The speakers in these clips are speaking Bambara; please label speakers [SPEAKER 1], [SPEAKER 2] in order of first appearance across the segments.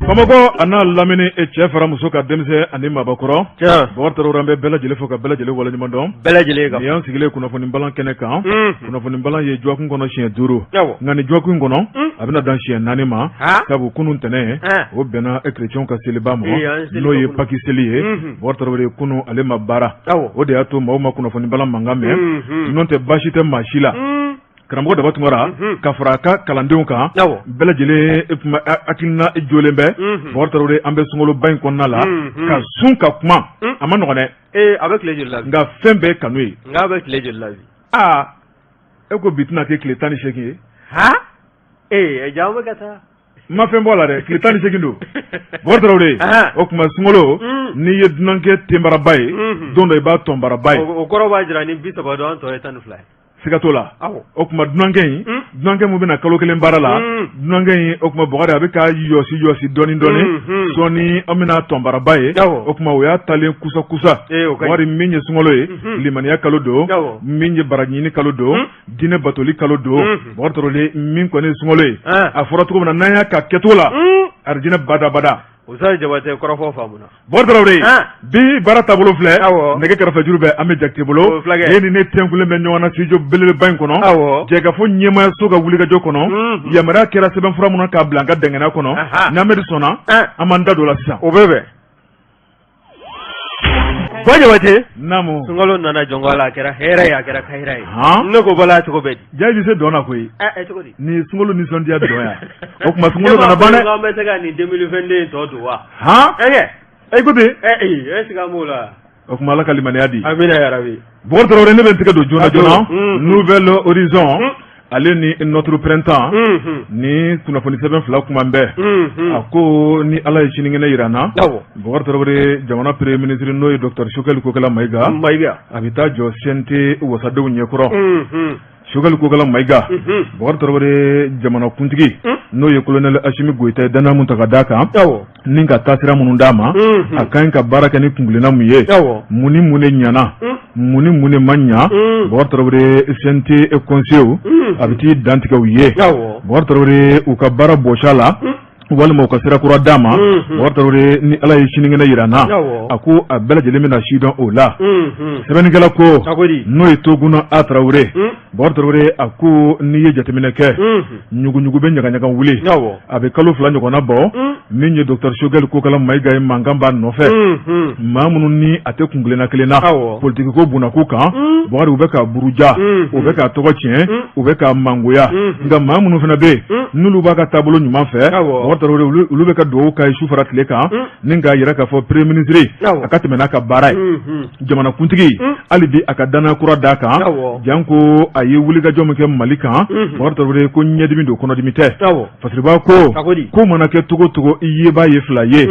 [SPEAKER 1] Bamakɔ a n'a lamini, e cɛ fara muso ka, denmisɛn ani maabakɔrɔ, Bɔkari Tarawele, an bɛ bɛɛ lajɛlen fo ka bɛɛ lajɛlen waleɲuman dɔn.
[SPEAKER 2] Bɛɛ lajɛlen kan.
[SPEAKER 1] Nin y'an sigilen kunnafoni balan kɛnɛ kan. Kunnafoni balan ye dɔgɔkun kɔnɔ siɲɛ 5, nka nin dɔgɔkun kɔnɔ a bɛna dan siɲɛ 4 ma, sabu kunun ntɛnɛn, o bɛnna kerecɛnw ka seliba ma, n'o ye Paki seli ye. Bɔkari Tarawele, kunun ale ma baara, o de y'a to maaw ma kunnafoni balan mankan mɛn. N'o tɛ, baasi tɛ maa si la. Karamɔgɔ Daba Tunkara ka fara a ka kalandenw kan, bɛɛ lajɛlen hakilina jɔlen bɛ. Bɔkari Tarawele, an bɛ sunkaloba in kɔnɔna la ka sun ka kuma, a ma nɔgɔn dɛ.
[SPEAKER 2] A bɛ tile joli la?
[SPEAKER 1] Nka fɛn bɛɛ kanu ye.
[SPEAKER 2] Nka a bɛ tile joli la bi?
[SPEAKER 1] Aa, e ko bi tɛna kɛ tile 18 ye?
[SPEAKER 2] Ee, ja bɛ ka taa.
[SPEAKER 1] N ma fɛn bɔ a la dɛ, tile 18 don, Bɔkari Tarawele. O tuma sunkalo, n'i ye dunankɛ tenbaraba ye, don dɔ i b'a tɔnbaraba ye.
[SPEAKER 2] O kɔrɔ b'a jira ni 30 don, an tɔ ye 12 ye.
[SPEAKER 1] Siga t'o la. O tuma dunankɛ in, dunankɛ min bɛna kalo kelen baara la, dunankɛ in, o tuma Bɔkari, a bɛ ka yɔsi yɔsi dɔɔni dɔɔni. Sɔɔni an bɛna tɔnbaraba ye. O tuma o y'a talen kusa kusa. Bɔkari, min ye sunkalo ye, limaniya kalo don, min ye baraji ɲini kalo don, diinɛ batoli kalo don. Bɔkari Tarawele, min kɔni ye sunkalo ye, a fɔra cogo min na, n'an y'a ka kɛcogo la, arijinɛ badabada.
[SPEAKER 2] Usa Jabatɛ, kɔrɔfɔ faamuna.
[SPEAKER 1] Bɔkari Tarawele, bi baara taabolo filɛ, nɛgɛ kɛrɛfɛ juru bɛ an bɛ Jakite bolo. E ni ne tɛnkulen bɛ ɲɔgɔn na studio belebeleba in kɔnɔ, jɛkafɔ ɲɛmaayaso ka wulikajɔ kɔnɔ. Yamaruya kɛra sɛbɛnfura min na k'a bila an ka dɛngɛnɛ kɔnɔ, n'Amɛdi sɔnna, an b'an da don o la sisan.
[SPEAKER 2] O bɛ bɛn. Ba Jabatɛ,
[SPEAKER 1] naamu.
[SPEAKER 2] Sunkalo nana jɔnko la, a kɛra hɛrɛ ye, a kɛra kahira ye. Ne ko bala, cogo bɛ di?
[SPEAKER 1] Ja, i bɛ se dɔn na koyi.
[SPEAKER 2] Cogo di?
[SPEAKER 1] Ni sunkalo nisɔndiya dɔn yan, o tuma sunkalo nana ban dɛ.
[SPEAKER 2] An bɛ se ka nin 2022 in tɔ don wa?
[SPEAKER 1] Han, e ko ten.
[SPEAKER 2] Ee, siga m'o la.
[SPEAKER 1] O tuma Ala ka limaniya di.
[SPEAKER 2] Amina yarabi.
[SPEAKER 1] Bɔkari Tarawele, ne bɛ n tɛgɛ don joona joona Nouvel Horizon ale ni Notre Printemps, ni kunnafoni sɛbɛn fila kuma bɛɛ. A ko ni Ala ye sinikɛnɛ jira an na, Bɔkari Tarawele, jamana premier ministre, n'o ye docteur Choguel Kokala Mayiga, a bɛ taa jɔ CNT wasadenw ɲɛkɔrɔ. Choguel Kokala Mayiga, Bɔkari Tarawele, jamanakuntigi, n'o ye colonel Asimi Goyita ye, danaya mun ta ka d'a kan ni ka taasira minnu d'a ma, a ka ɲi ka baara kɛ ni kuntilenna mun ye, mun ni mun de ɲana, mun ni mun de ma ɲa. Bɔkari Tarawele, CNT conseil, a bɛ t'i dantigɛ u ye. Bɔkari Tarawele, u ka baara bɔsi a la walima u ka sira kura d'a ma. Bɔkari Tarawele, ni Ala ye sinikɛnɛ jira an na, a ko a bɛɛ lajɛlen bɛna sidɔn o la. Sɛbɛnnikɛla ko, n'o ye Toguna A Tarawele, Bɔkari Tarawele, a ko n'i ye jateminɛ kɛ, ɲuguɲugu bɛ ɲagaɲaga wuli. A bɛ kalo 2 ɲɔgɔnna bɔ, min ye docteur Choguel Kokala Mayiga ye, mankan b'a nɔfɛ. Maa minnu ni a tɛ kuntilenna kelen na politiki ko bunakun kan, Bɔkari, u bɛ ka buruja, u bɛ ka tɔgɔ tiɲɛ, u bɛ ka mangoya. Nka maa minnu fana bɛ yen, n'olu b'a ka taabolo ɲuman fɛ, Bɔkari Tarawele, olu bɛ ka dugawu k'a ye su fara tile kan, ni k'a jira k'a fɔ premier ministre a ka tɛmɛ n'a ka baara ye, jamanakuntigi hali bi a ka danaya kura d'a kan, janko a ye wulikajɔ min kɛ Mali kan. Bɔkari Tarawele ko ɲɛdimi don, kɔnɔdimi tɛ. Fasiriba ko ko mana kɛ cogo cogo, i yebaa ye fila ye,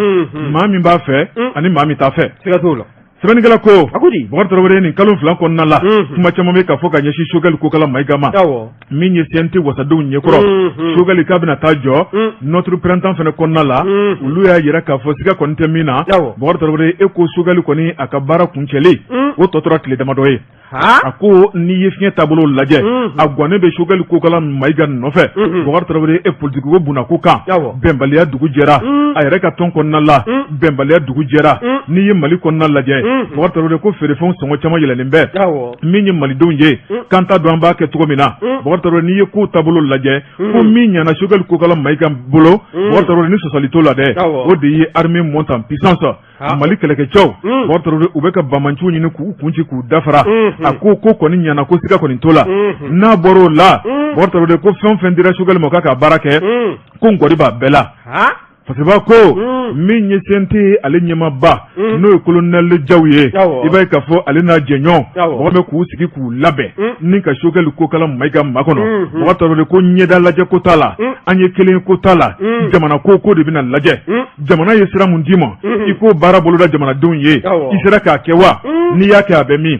[SPEAKER 1] maa min b'a fɛ ani maa min t'a fɛ.
[SPEAKER 2] Siga t'o la.
[SPEAKER 1] Sɛbɛnnikɛla ko, Bɔkari Tarawele, nin kalo 2 kɔnɔna la, kuma caman bɛ ka fɔ ka ɲɛsin Choguel Kokala Mayiga ma, min ye CNT wasadenw ɲɛkɔrɔ, Choguel k'a bɛna taa jɔ. Notre Printemps fana kɔnɔna la, olu y'a jira k'a fɔ siga kɔni tɛ min na. Bɔkari Tarawele, e ko Choguel kɔni a ka baara kuncɛlen, o tɔ tora tile damadɔ ye. A ko n'i ye fiɲɛ taabolo lajɛ, a gannen bɛ Choguel Kokala Mayiga nɔfɛ. Bɔkari Tarawele, e politiki ko bunakun kan, bɛnbaliya dugu jɛra a yɛrɛ ka tɔn kɔnɔna la, bɛnbaliya dugu jɛra. N'i ye Mali kɔnɔna lajɛ, Bɔkari Tarawele, ko feerefɛnw sɔngɔ caman yɛlɛlen bɛ, min ye malidenw ye k'an t'a dɔn an b'a kɛ cogo min na. Bɔkari Tarawele, n'i ye kow taabolo lajɛ, ko min ɲana Choguel Kokala Mayiga bolo, Bɔkari Tarawele, ni sɔsɔli t'o la dɛ, o de ye armée monte en puissance, Mali kɛlɛkɛcɛw, Bɔkari Tarawele, u bɛ ka banbaanciw ɲini k'u kun ci k'u dafara. A ko ko kɔni ɲana, ko siga kɔni t'o la. N'a bɔra o la, Bɔkari Tarawele, ko fɛn o fɛn dira Choguel ma k'a ka baara kɛ, ko nkɔri b'a bɛɛ la. Fasiriba ko min ye CNT ale ɲɛmaaba, n'o ye colonel Jaw ye, i b'a ye k'a fɔ ale n'a jɛɲɔgɔn mɔgɔ bɛ k'u sigi k'u labɛn ni ka Choguel Kokala Mayiga makɔnɔ. Bɔkari Tarawele ko ɲɛda lajɛ ko t'a la, an ye kelen ko t'a la, jamana ko ko de bɛna lajɛ. Jamana ye sira mun d'i ma, i k'o baara boloda jamanadenw ye, i sera k'a kɛ wa? N'i y'a kɛ, a bɛ min?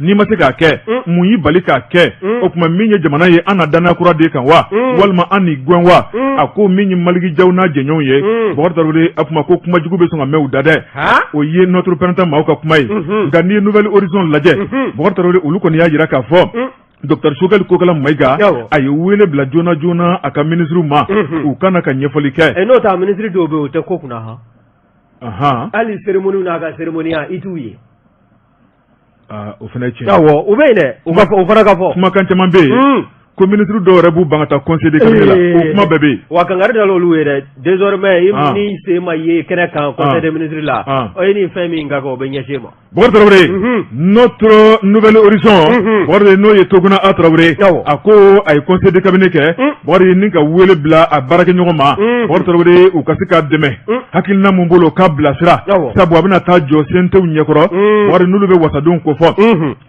[SPEAKER 1] N'i ma se k'a kɛ, mun y'i bali k'a kɛ? O tuma min ye jamana ye, an na danaya kura d'e kan wa, walima an n'i gɛn wa? A ko min ye Maliki Jaw n'a jɛɲɔgɔnw ye, Bɔkari Tarawele, a kuma ko kuma jugu bɛ sɔn ka mɛn u da dɛ. O ye Notre Printemps maaw ka kuma ye. Nka n'i ye Nouvel Horizon lajɛ, Bɔkari Tarawele, olu kɔni y'a jira k'a fɔ Docteur Choguel Kokala Mayiga a ye wele bila joona joona a ka minisiriw ma u ka na ka ɲɛfɔli kɛ.
[SPEAKER 2] N'o tɛ minisiri dɔw bɛ yen o tɛ ko kunna hɔn hali cérémonie n'a ka cérémonie i t'u ye.
[SPEAKER 1] O fana ye tiɲɛ ye.
[SPEAKER 2] Awɔ, u bɛ yen dɛ, o fana ka fɔ.
[SPEAKER 1] Kumakan caman bɛ yen ko minisiri dɔw yɛrɛ b'u ban ka taa conseil de cabinet la, o kuma bɛɛ bɛ yen.
[SPEAKER 2] Wa kangari dala olu ye dɛ, désormais i ni sen ma ye kɛnɛ kan conseil des ministres la, e ni fɛn min ka kan o bɛ ɲɛsin e ma.
[SPEAKER 1] Bɔkari Tarawele, notre nouvel horizon, Bɔkari n'o ye Toguna A Tarawele, a ko a ye conseil de cabinet kɛ, Bɔkari ni ka wele bila a baarakɛɲɔgɔn ma, Bɔkari Tarawele u ka se k'a dɛmɛ hakilina mun bolo k'a bilasira, sabu a bɛna taa jɔ CNT ɲɛkɔrɔ, Bɔkari n'olu bɛ wasadenw kofɔ,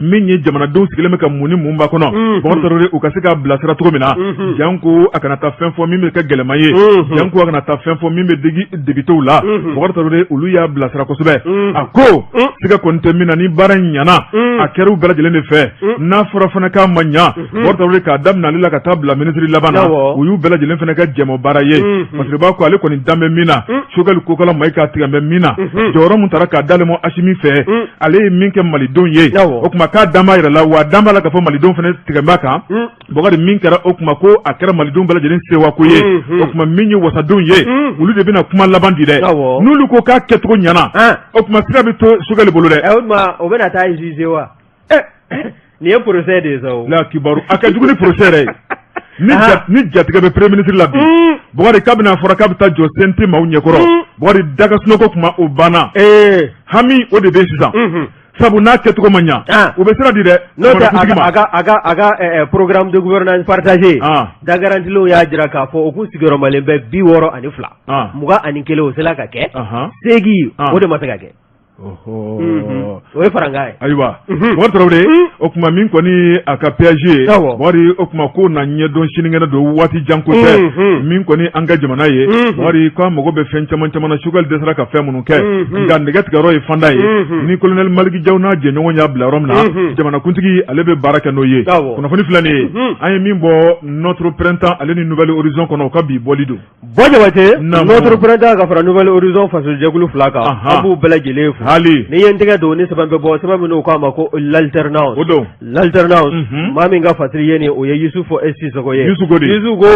[SPEAKER 1] min ye jamanadenw sigilen bɛ ka mun ni mun ba kɔnɔ, Bɔkari Tarawele u ka se k'a bilasira cogo min na, janko a kana taa fɛn fɔ min bɛ kɛ gɛlɛman ye, janko a kana taa fɛn fɔ min bɛ digi députéw la, Bɔkari Tarawele olu y'a bilasira kosɛbɛ. A ko siga kɔni tɛ min na, ni baara in ɲana a kɛra u bɛɛ lajɛlen de fɛ, n'a fɔra fana k'a ma ɲa, Bɔkari Tarawele k'a daminɛ ale la ka taa bila minisiri laban na, u y'u bɛɛ lajɛlen fana kɛ jɛmɔ baara ye, parce que b'a ko ale kɔni dan bɛ min na, Choguel Kokala Mayiga tigɛ bɛ min na, jɔyɔrɔ min taara k'a d'ale ma Asimi fɛ, ale ye min kɛ malidenw ye, o tuma k'a dan b'a yɛrɛ la, wa dan b'a la k'a fɔ malidenw fana tigɛ b'a kan. Bɔkari min kɛra o tuma ko a kɛra malidenw bɛɛ lajɛlen sewa ko ye, o tuma min ye wasadenw ye, olu de bɛna kuma laban di dɛ, n'olu ko k'a kɛcogo ɲɛna, o tuma sira bɛ to Choguel bolo dɛ.
[SPEAKER 2] O tuma o bɛna taa juger wa? Nin ye procès de ye sa o.
[SPEAKER 1] La kibaru a ka jugu ni procès yɛrɛ ye. Ni jatigɛ bɛ premier ministre la bi, Bɔkari kabini a fɔra k'a bɛ taa jɔ CNT maaw ɲɛkɔrɔ, Bɔkari da ka sunɔgɔ kuma o banna. Hami o de bɛ sisan. Sabu n'a kɛcogo ma ɲa, u bɛ sira di dɛ.
[SPEAKER 2] N'o tɛ a ka programme de gouvernance partagé da garantilenw y'a jira k'a fɔ o kun sigiyɔrɔmalen bɛ 62, 21 o sera ka kɛ, 8 o de ma se ka kɛ. O ye farankan ye.
[SPEAKER 1] Ayiwa, Bɔkari Tarawele, o tuma min kɔni a ka PAG ye, Bɔkari o tuma ko na ɲɛdɔn sinikɛnɛ don, waati jan ko tɛ. Min kɔni an ka jamana ye, Bɔkari k'a mago bɛ fɛn caman caman na, Choguel dɛsɛra ka fɛn minnu kɛ, nka nɛgɛ tigɛyɔrɔ ye fanda ye. Ni colonel Malick Diaw n'a jɛɲɔgɔn y'a bila yɔrɔ min na, jamanakuntigi ale bɛ baara kɛ n'o ye. Kunnafoni filɛ nin ye, an ye min bɔ Notre Printemps ale ni Nouvel Horizon kɔnɔ, o ka bi bɔli don.
[SPEAKER 2] Bɔ Jabate, Notre Printemps ka fara Nouvel Horizon fasojɛkulu fila kan, an b'u bɛɛ lajɛlen fo.
[SPEAKER 1] Hali
[SPEAKER 2] n'i ye n tɛgɛ don ni sɛbɛn bɛ bɔ, sɛbɛn min n'u k'a ma ko l'alternance.
[SPEAKER 1] O don.
[SPEAKER 2] L'alternance, maa min ka fasiri ye nin, o ye Yusufu Sisɔkɔ ye.
[SPEAKER 1] Yusu ko di?
[SPEAKER 2] Yusu ko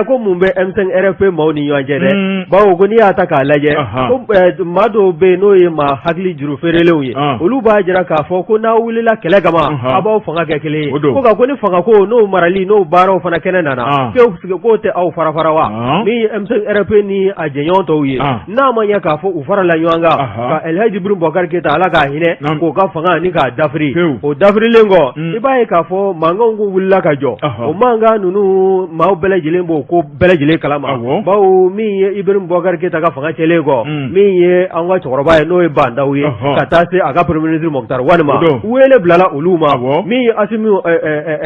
[SPEAKER 2] ko mun bɛ M5 RFP maaw ni ɲɔgɔn cɛ dɛ, bawo ko n'i y'a ta k'a lajɛ, ko maa dɔw bɛ yen n'o ye maa hakili juru feerelenw ye, olu b'a jira k'a fɔ ko n'aw wulila kɛlɛ kama, aw b'aw fanga kɛ kelen ye. Ko nka ko ni fangako n'o marali n'o baaraw fana kɛnɛ nana, k'o tɛ aw fara fara wa? Min ye M5 RFP ni a jɛɲɔgɔn tɔw ye, n'a ma ɲɛ k'a fɔ u farala ɲɔgɔn kan ka Elhaji Ibrahim Boubacar Keita, Ala k'a hinɛ, k'o ka fanga ni k'a dafiri, o dafirilen kɔ, i b'a ye k'a fɔ mankanw kun wulila ka jɔ. O mankan ninnu, maaw bɛɛ lajɛlen b'o ko bɛɛ lajɛlen kalama, bawo min ye Ibrahim Boubacar Keita ka fanga cɛlen kɔ, min ye an ka cɛkɔrɔba ye n'o ye Bah N'Daw ye, ka taa se a ka premier ministre Moctar Ouane ma, wele bilala olu ma. Min ye Assimi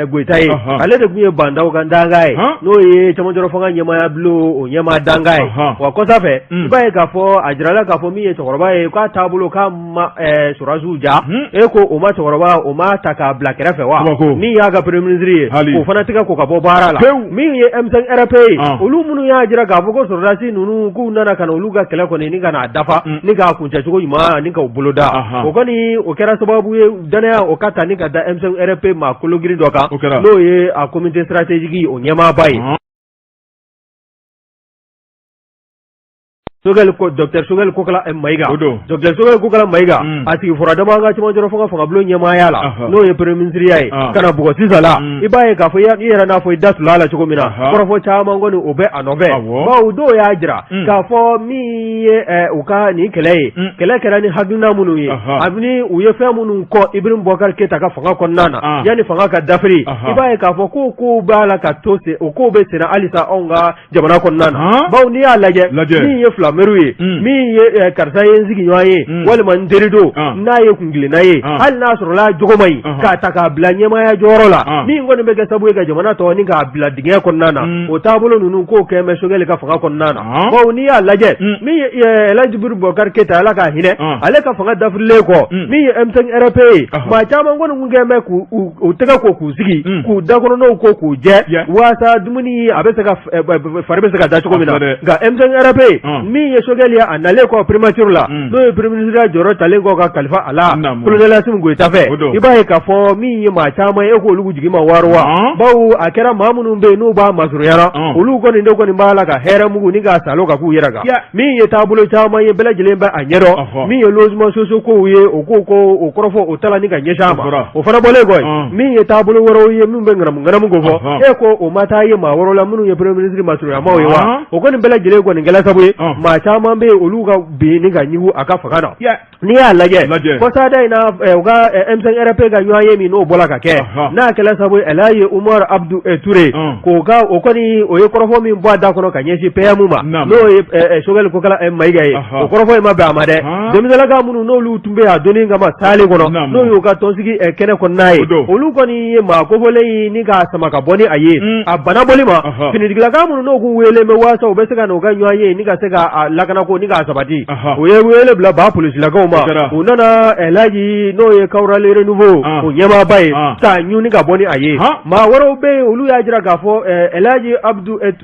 [SPEAKER 2] Goïta ye, ale de tun ye Bah N'Daw ka dankan ye, n'o ye cɛmancɛrɔ fanga ɲɛmaaya bulon o ɲɛmaa dankan ye. Wa kɔsa fɛ, i b'a ye k'a fɔ a jirala k'a fɔ min ye cɛkɔrɔba ye, k'a taabolo k'a ma sɔrɔdasiw ja, e ko o ma cɛkɔrɔba o ma ta k'a bila kɛrɛfɛ wa? Min y'a ka premier ministre ye, k'o fana tigɛ ko ka bɔ baara la. Min ye M5 RFP ye, olu minnu y'a jira k'a fɔ ko sɔrɔdasi ninnu k'u nana ka na olu ka kɛlɛ kɔni ni ka n'a dafa ni k'a kuncɛ cogo ɲuman ni k'o boloda, o kɔni o kɛra sababu ye danaya o ka ta ni ka da M5 RFP maa kologirin dɔ kan, n'o ye a comité stratégique o ɲɛmaaba ye. Choguel ko docteur Choguel Kokala Mayiga,
[SPEAKER 1] o don.
[SPEAKER 2] Docteur Choguel Kokala Mayiga, a sigi fɔra dama an ka cɛmancɛrɔ fanga fangabulon ɲɛmaaya la, n'o ye premier ministre ya ye, ka na bugɔ sisan la, i b'a ye k'a fɔ i yɛrɛ n'a fɔ i da tula la cogo min na, kɔrɔfɔ caman kɔni o bɛ a nɔfɛ, bawo dɔw y'a jira k'a fɔ min ye u ka nin kɛlɛ ye, kɛlɛ kɛra ni hakilina minnu ye, ani u ye fɛn minnu kɔ Ibrahim Boubacar Keita ka fanga kɔnɔna na yanni fanga ka dafiri, i b'a ye k'a fɔ ko kow b'a la ka to sen, o kow bɛ senna halisa anw ka jamana kɔnɔna na, bawo n'i y'a lajɛ, min ye filameriw ye, min ye karisa ye n sigiɲɔgɔn ye walima n teri don, n'a ye kuntilenna ye, hali n'a sɔrɔla jogo man ɲi, k'a ta k'a bila ɲɛmaaya jɔyɔrɔ la, min kɔni bɛ kɛ sababu ye ka jamana tɔ ni k'a bila dingɛ kɔnɔna na, o taabolo ninnu k'o kɛ bɛ Choguel ka fanga kɔnɔna na, bawo n'i y'a lajɛ, min ye Elhaji Ibrahim Boubacar Keita, Ala k'a hinɛ, ale ka fanga dafirilen kɔ, min ye M5 RFP ye, maa caman kɔni tun kɛlen bɛ k'u tɛgɛ ko k'u sigi, k'u dakɔnɔnaw ko k'u jɛ, waasa dumuni a bɛ se ka fari bɛ se ka da cogo min na. Nka M5 RFP min Min ye Choguel ye a nalen kɔ primature la, n'o ye premier ministre jɔyɔrɔ talen kɔ ka kalifa a la colonel Assimi Goïta fɛ, i b'a ye k'a fɔ min ye maa caman ye, e k'olu jigi ma waaro wa? Bawo a kɛra maa minnu bɛ yen n'u b'a masurunyara, olu kɔni de kɔni b'a la ka hɛrɛ mugu ni k'a salo ka k'u yɛrɛ kan. Min ye taabolo caman ye, bɛɛ lajɛlen bɛ a ɲɛdɔn. Min ye logement sociaux kow ye, o ko ko o kɔrɔfɔ o tala ni ka ɲɛsin a ma, o fana bɔlen kɔ, min ye taabolo wɛrɛw ye min bɛ ŋanamu ŋanamu ko fɔ, e ko o ma taa ye maa wɛrɛw la minnu ye premier ministre masurunyamaw ye wa? O kɔni bɛɛ lajɛlen kɔni kɛla sabu ye maa caman bɛ yen, olu ka bin ni ka ɲugu a ka fanga na. N'i y'a lajɛ kɔsada in na, u ka M5 RP ka ɲɔgɔn ye min n'o bɔra ka kɛ, n'a kɛla sabu ye Elhaji Umaru Abdu Ture k'o ka o kɔni o ye kɔrɔfɔ min bɔ a da kɔnɔ ka ɲɛsin PM ma, n'o ye Choguel Kokala Mayiga ye, o kɔrɔfɔ in ma bɛn a ma dɛ. Denmisɛnninlaka minnu n'olu tun bɛ a donni kama salle kɔnɔ, n'o y'u ka tɔnsigi kɛnɛ kɔnɔna ye, olu kɔni ye maa kofɔlen in ni k'a sama ka bɔ ni a ye a bana bɔli ma. Finitigilaka minnu n'o kun weele bɛ waasa u bɛ se ka n'u ka ɲɔgɔn ye ni ka se ka lakanako ni k'a sabati, u ye wele bila ba polisilakaw ma. U nana Elhaji n'o ye Kawral Renouveau o ɲɛmaaba ye k'a ɲuni ka bɔ ni a ye. Maa wɛrɛw bɛ yen, olu y'a jira k'a fɔ Elhaji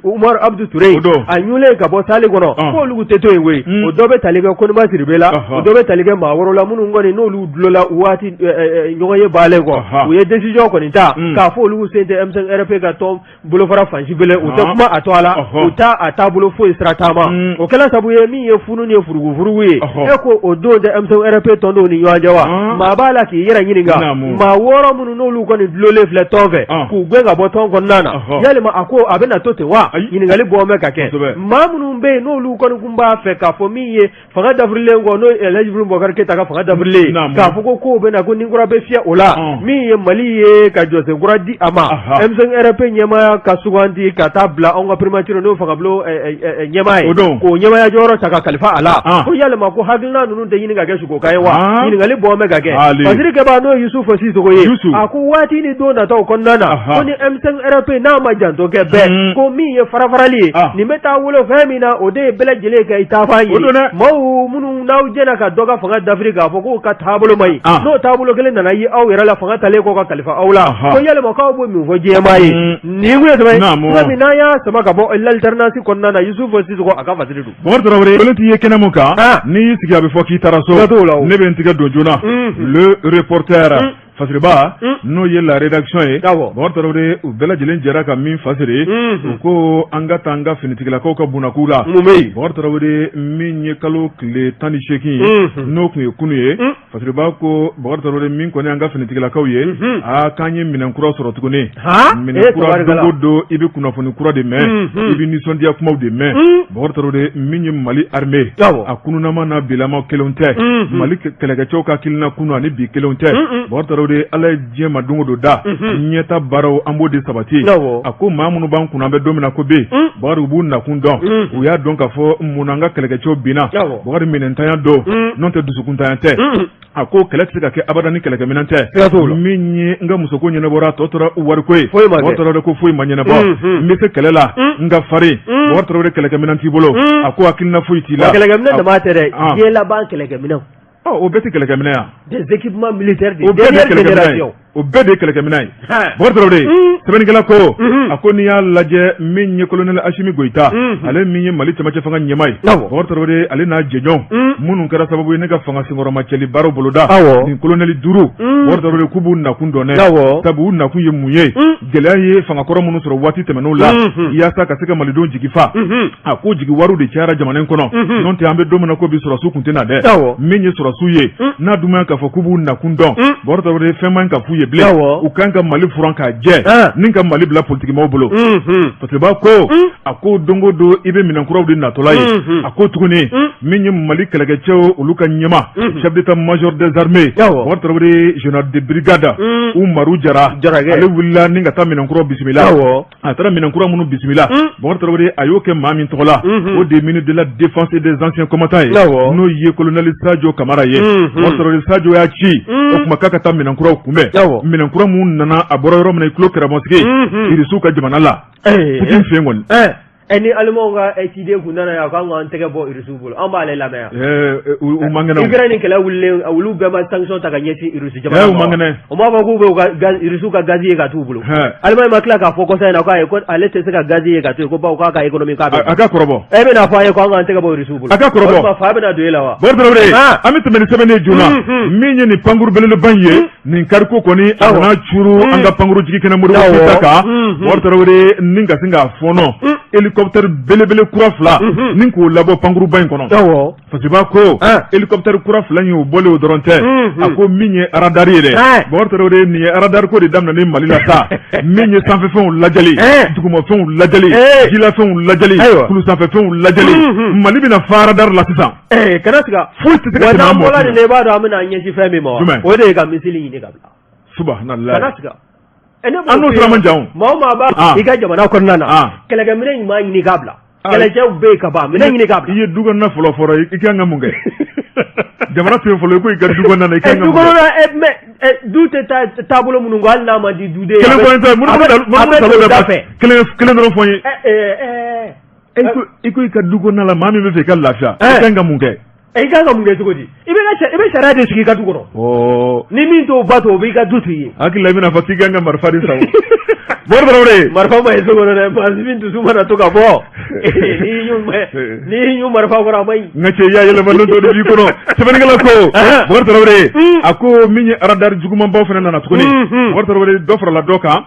[SPEAKER 2] Umaru Abdu Ture a ɲulen ka bɔ salle kɔnɔ, k'olu tɛ to yen koyi. O dɔ bɛ tali kɛ Koniba Sidibe la, o dɔ bɛ tali kɛ maa wɛrɛw la minnu kɔni n'olu dulola waati ɲɔgɔn ye baalen kɔ, u ye décision kɔni ta k'a fɔ olu sen tɛ M5 RP ka tɔn bolofara fansi bele, u tɛ kuma a tɔgɔ la, u t'a a taabolo foyi sira taama. O kɛla sabu ye min ye funu ni ye furugufurugu ye, e ko o don tɛ M5 RP tɔndenw ni ɲɔgɔn cɛ wa? Maa b'a la k'i yɛrɛ ɲininka, maa wɔɔrɔ minnu n'olu kɔni dulolen filɛ tɔn fɛ k'u gɛn ka bɔ tɔn kɔnɔna na, yalima a ko a bɛna to ten wa? Ɲininkali bɔ bɛ ka kɛ. Maa minnu bɛ yen n'olu kɔni tun b'a fɛ k'a fɔ min ye fanga dafirilen kɔ, n'o ye Elhaji Ibrahim Boubacar Keita ka fanga dafirilen, k'a fɔ ko kow bɛna ko ni kura bɛ fiyɛ o la, min ye Mali ye ka jɔsen kura di a ma, M5 RP ɲɛmaaya ka sugandi ka taa bila anw ka primature n'o fangabulon ɲɛmaa ye, k'o ɲɛmaaya jɔyɔrɔ ta ka kalifa a la, ko yalima ko hakilina ninnu tɛ ɲini ka kɛ sukokan ye wa? Ɲininkali bɔ bɛ ka kɛ. Fasiri kɛbaa n'o ye Yusufu Sisoko ye, a ko waati ni don nataw kɔnɔna na, ko ni M5 RP n'a ma janto kɛ bɛɛ, ko min ye farafarali ye, nin bɛ taa wolo fɛn min na, o de ye bɛɛ lajɛlen ka i taafan ye. Maaw minnu n'aw jɛna ka dɔ ka fanga dafiri k'a fɔ k'o ka taabolo man ɲi, n'o taabolo kelen nana ye aw yɛrɛ la fanga talen kɔ ka kalifa aw la, ko yalima k'aw bɛ mun fɔ diɲɛmaa ye? Nin kun ye sɛbɛn ye min n'an y'a sama ka bɔ l'alternance kɔnɔna na, Yusufu Sisoko a ka fasiri don.
[SPEAKER 1] Bɔkari Tarawele, kolon t'i ye kɛnɛ mun kan, n'i y'i sigi a bɛ fɔ k'i taara so. Ne bɛ n tigɛ don joona. Le Reporter Fasiriba, n'o ye la rédaction ye, Bɔkari Tarawele, u bɛɛ lajɛlen jɛra ka min fasiri, u ko an ka taa an ka finitigilakaw ka bunakun la. Bɔkari Tarawele, min ye kalo tile 18 ye, n'o tun ye kunun ye, Fasiriba ko Bɔkari Tarawele, min kɔni an ka finitigilakaw ye, aa k'an ye minɛn kura sɔrɔ tuguni. Minɛn kura, don o don i bɛ kunnafoni kura de mɛn, i bɛ nisɔndiya kumaw de mɛn. Bɔkari Tarawele, min ye Mali armée, a kununama n'a bilama kelenw tɛ. Mali kɛlɛkɛcɛw ka hakilina kunu ani bi kelenw tɛ. Bɔkari Tarawele, Ala ye diɲɛ ma don o don da, ɲɛta baaraw an b'o de sabati. A ko maa minnu b'an kunna an bɛ don min na ko bi, Bɔkari, u b'u nakun dɔn. U y'a dɔn k'a fɔ mun na an ka kɛlɛkɛcɛw binna. Bɔkari, minɛntanya don, n'o tɛ dusukuntanya tɛ. A ko kɛlɛ tɛ se ka kɛ abada ni kɛlɛkɛminɛn tɛ. Min ye n ka musoko ɲɛnabɔra, a tɔ tora wariko ye. Bɔkari Tarawele ko foyi ma ɲɛnabɔ. N bɛ se kɛlɛ la, n ka farin. Bɔkari Tarawele, kɛlɛkɛminɛn t'i bolo, a ko hakilina foyi t'i la.
[SPEAKER 2] Kɛlɛkɛminɛn dama tɛ dɛ, diɲɛ laban kɛlɛkɛminɛnw.
[SPEAKER 1] O bɛɛ tɛ kɛlɛkɛminɛn yan.
[SPEAKER 2] Des équipements militaires de dernière génération.
[SPEAKER 1] O bɛɛ de ye kɛlɛkɛminɛn ye. Bɔkari Tarawele, sɛbɛnnikɛla ko, a ko n'i y'a lajɛ, min ye colonel Asimi Goyita, ale min ye Mali cɛmancɛ fanga ɲɛmaa ye, Bɔkari Tarawele, ale n'a jɛɲɔgɔn minnu kɛra sababu ye ne ka fanga senkɔrɔmacɛli baaraw boloda, nin colonel duuru, Bɔkari Tarawele, k'u b'u nakun dɔn dɛ. Sabu u nakun ye mun ye? Gɛlɛya ye fangakɔrɔ minnu sɔrɔ waati tɛmɛnenw la, yaasa ka se ka malidenw jigi fa. A ko jigi wariw de cayara jamana in kɔnɔ, n'o tɛ an bɛ don min na ko bi, sɔrɔsiw tun tɛ na dɛ. Min ye sɔrɔsiw ye, n'a dun ma k'a fɔ k'u b'u nakun dɔn, Bɔkari Tarawele, fɛn man ka f'u ye bilen. U kan ka Mali furan k'a jɛ ni ka Mali bila politikimaaw bolo. Fasiriba ko, a ko don o don i bɛ minɛn kuraw de natɔla ye. A ko tuguni, min ye Mali kɛlɛkɛcɛw olu ka ɲɛmaa, chef d'état major des armées, Bɔkari Tarawele, général de brigade Umaru Jara, ale wulila ni ka taa minɛn kuraw bisimila. A taara minɛn kura minnu bisimila, Bɔkari Tarawele, a y'o kɛ maa min tɔgɔ la, o de ye ministre de la défense et des anciens combattants ye, n'o ye colonel Sadio Kamara ye. Bɔkari Tarawele, Sadio y'a ci o tuma k'a ka taa minɛn kuraw kunbɛn. Minɛn kura minnu nana, a bɔra yɔrɔ min na, i tulo kɛrɛmɔsigi, Irisiw ka jamana la, Putin fɛ yen kɔni.
[SPEAKER 2] Ɛ ni Alimanw ka ciden kun nana yan k'an k'an tɛgɛ bɔ Irisiw bolo an b'ale lamɛn yan.
[SPEAKER 1] U man kɛnɛ.
[SPEAKER 2] Ukraine kɛlɛ wulilen olu bɛɛ ma sanction ta ka ɲɛsin Irisi jamana ma.
[SPEAKER 1] U man kɛnɛ.
[SPEAKER 2] O m'a fɔ k'u bɛ u ka gaz Irisiw ka gazi ye ka t'u bolo. Allemagne ma tila k'a fɔ kɔsa in na k'ayi ko ale tɛ se ka gazi ye ka to yen ko bawo k'a ka économie k'a bɛ.
[SPEAKER 1] A ka kɔrɔbɔ.
[SPEAKER 2] E bɛna fɔ an ye ko an k'an tɛgɛ bɔ Irisiw bolo.
[SPEAKER 1] A ka kɔrɔbɔ.
[SPEAKER 2] O tuma fa bɛna don e la wa?
[SPEAKER 1] Bɔkari Tarawele. An bɛ tɛmɛ ni sɛbɛnni ye joona. Min ye nin pankuru belebeleba in ye. Nin kariko kɔni a nana curu an ka pankuru jigi kɛnɛ Modibo Keyita kan. Bɔkari Tarawele ni ka sin k'a fɔɔnɔ hélicoptère belebele kura fila ni k'o labɔ pankuruba in kɔnɔ. Fasiba ko hélicoptère kura fila in o bɔlen o dɔrɔn tɛ, a ko min ye radar ye dɛ, Bɔkari Tarawele, nin ye radar ko de daminɛ ni Mali la sa, min ye sanfɛfɛnw lajɛli, dugumafɛnw lajɛli, jilafɛnw lajɛli, kulu sanfɛfɛnw lajɛli, Mali bɛna fa radar la sisan.
[SPEAKER 2] Kana siga.
[SPEAKER 1] Foyi tɛ se ka tɛmɛ an
[SPEAKER 2] bɔra nin na, i b'a dɔn an bɛna ɲɛsin fɛn min ma wa?
[SPEAKER 1] Jumɛn?
[SPEAKER 2] O de ye ka missile ɲini ka bila.
[SPEAKER 1] Subhanallah.
[SPEAKER 2] Kana siga. Ne
[SPEAKER 1] An n'o sira man jan o.
[SPEAKER 2] Maa o maa b'a i ka jamana kɔnɔna na, kɛlɛkɛminɛn ɲuman ɲini k'a bila. Kɛlɛcɛw bɛ yen ka ban, minɛn ɲini k'a bila.
[SPEAKER 1] I ye du kɔnɔna fɔlɔ fɔlɔ, i kan ka mun kɛ? Jamana to yen fɔlɔ, i ko i ka du kɔnɔna na, i kan ka mun
[SPEAKER 2] kɛ? Du kɔnɔna, mais du tɛ taa taabolo minnu kɔ, hali n'a ma di duden.
[SPEAKER 1] Kelen fɔ n ye, minnu da fɛ. Kelen kelen dɔrɔn fɔ n ye. I ko i ka du kɔnɔna la, maa min bɛ fɛ i ka lafiya, i kan ka mun kɛ?
[SPEAKER 2] I kan ka mun kɛ cogo di? I bɛ sariya de sigi i ka du kɔnɔ. Ni min t'o bato, o b'i ka du to i ye.
[SPEAKER 1] Hakili la i bɛna fɔ k'i kan ka marifa de san. Bɔkari Tarawele.
[SPEAKER 2] Marifa ma ye so kɔnɔ dɛ, maa min dusu mana to ka bɔ, n'i y'i ɲun marifa kɔrɔ, a ma ɲi.
[SPEAKER 1] N ka cɛ, i y'a yɛlɛma don dɔ de b'i kɔnɔ. Sɛbɛnnikɛla ko, Bɔkari Tarawele, a ko min ye radar jugumanbaw fana nana tuguni. Bɔkari Tarawele, dɔ farala dɔ kan.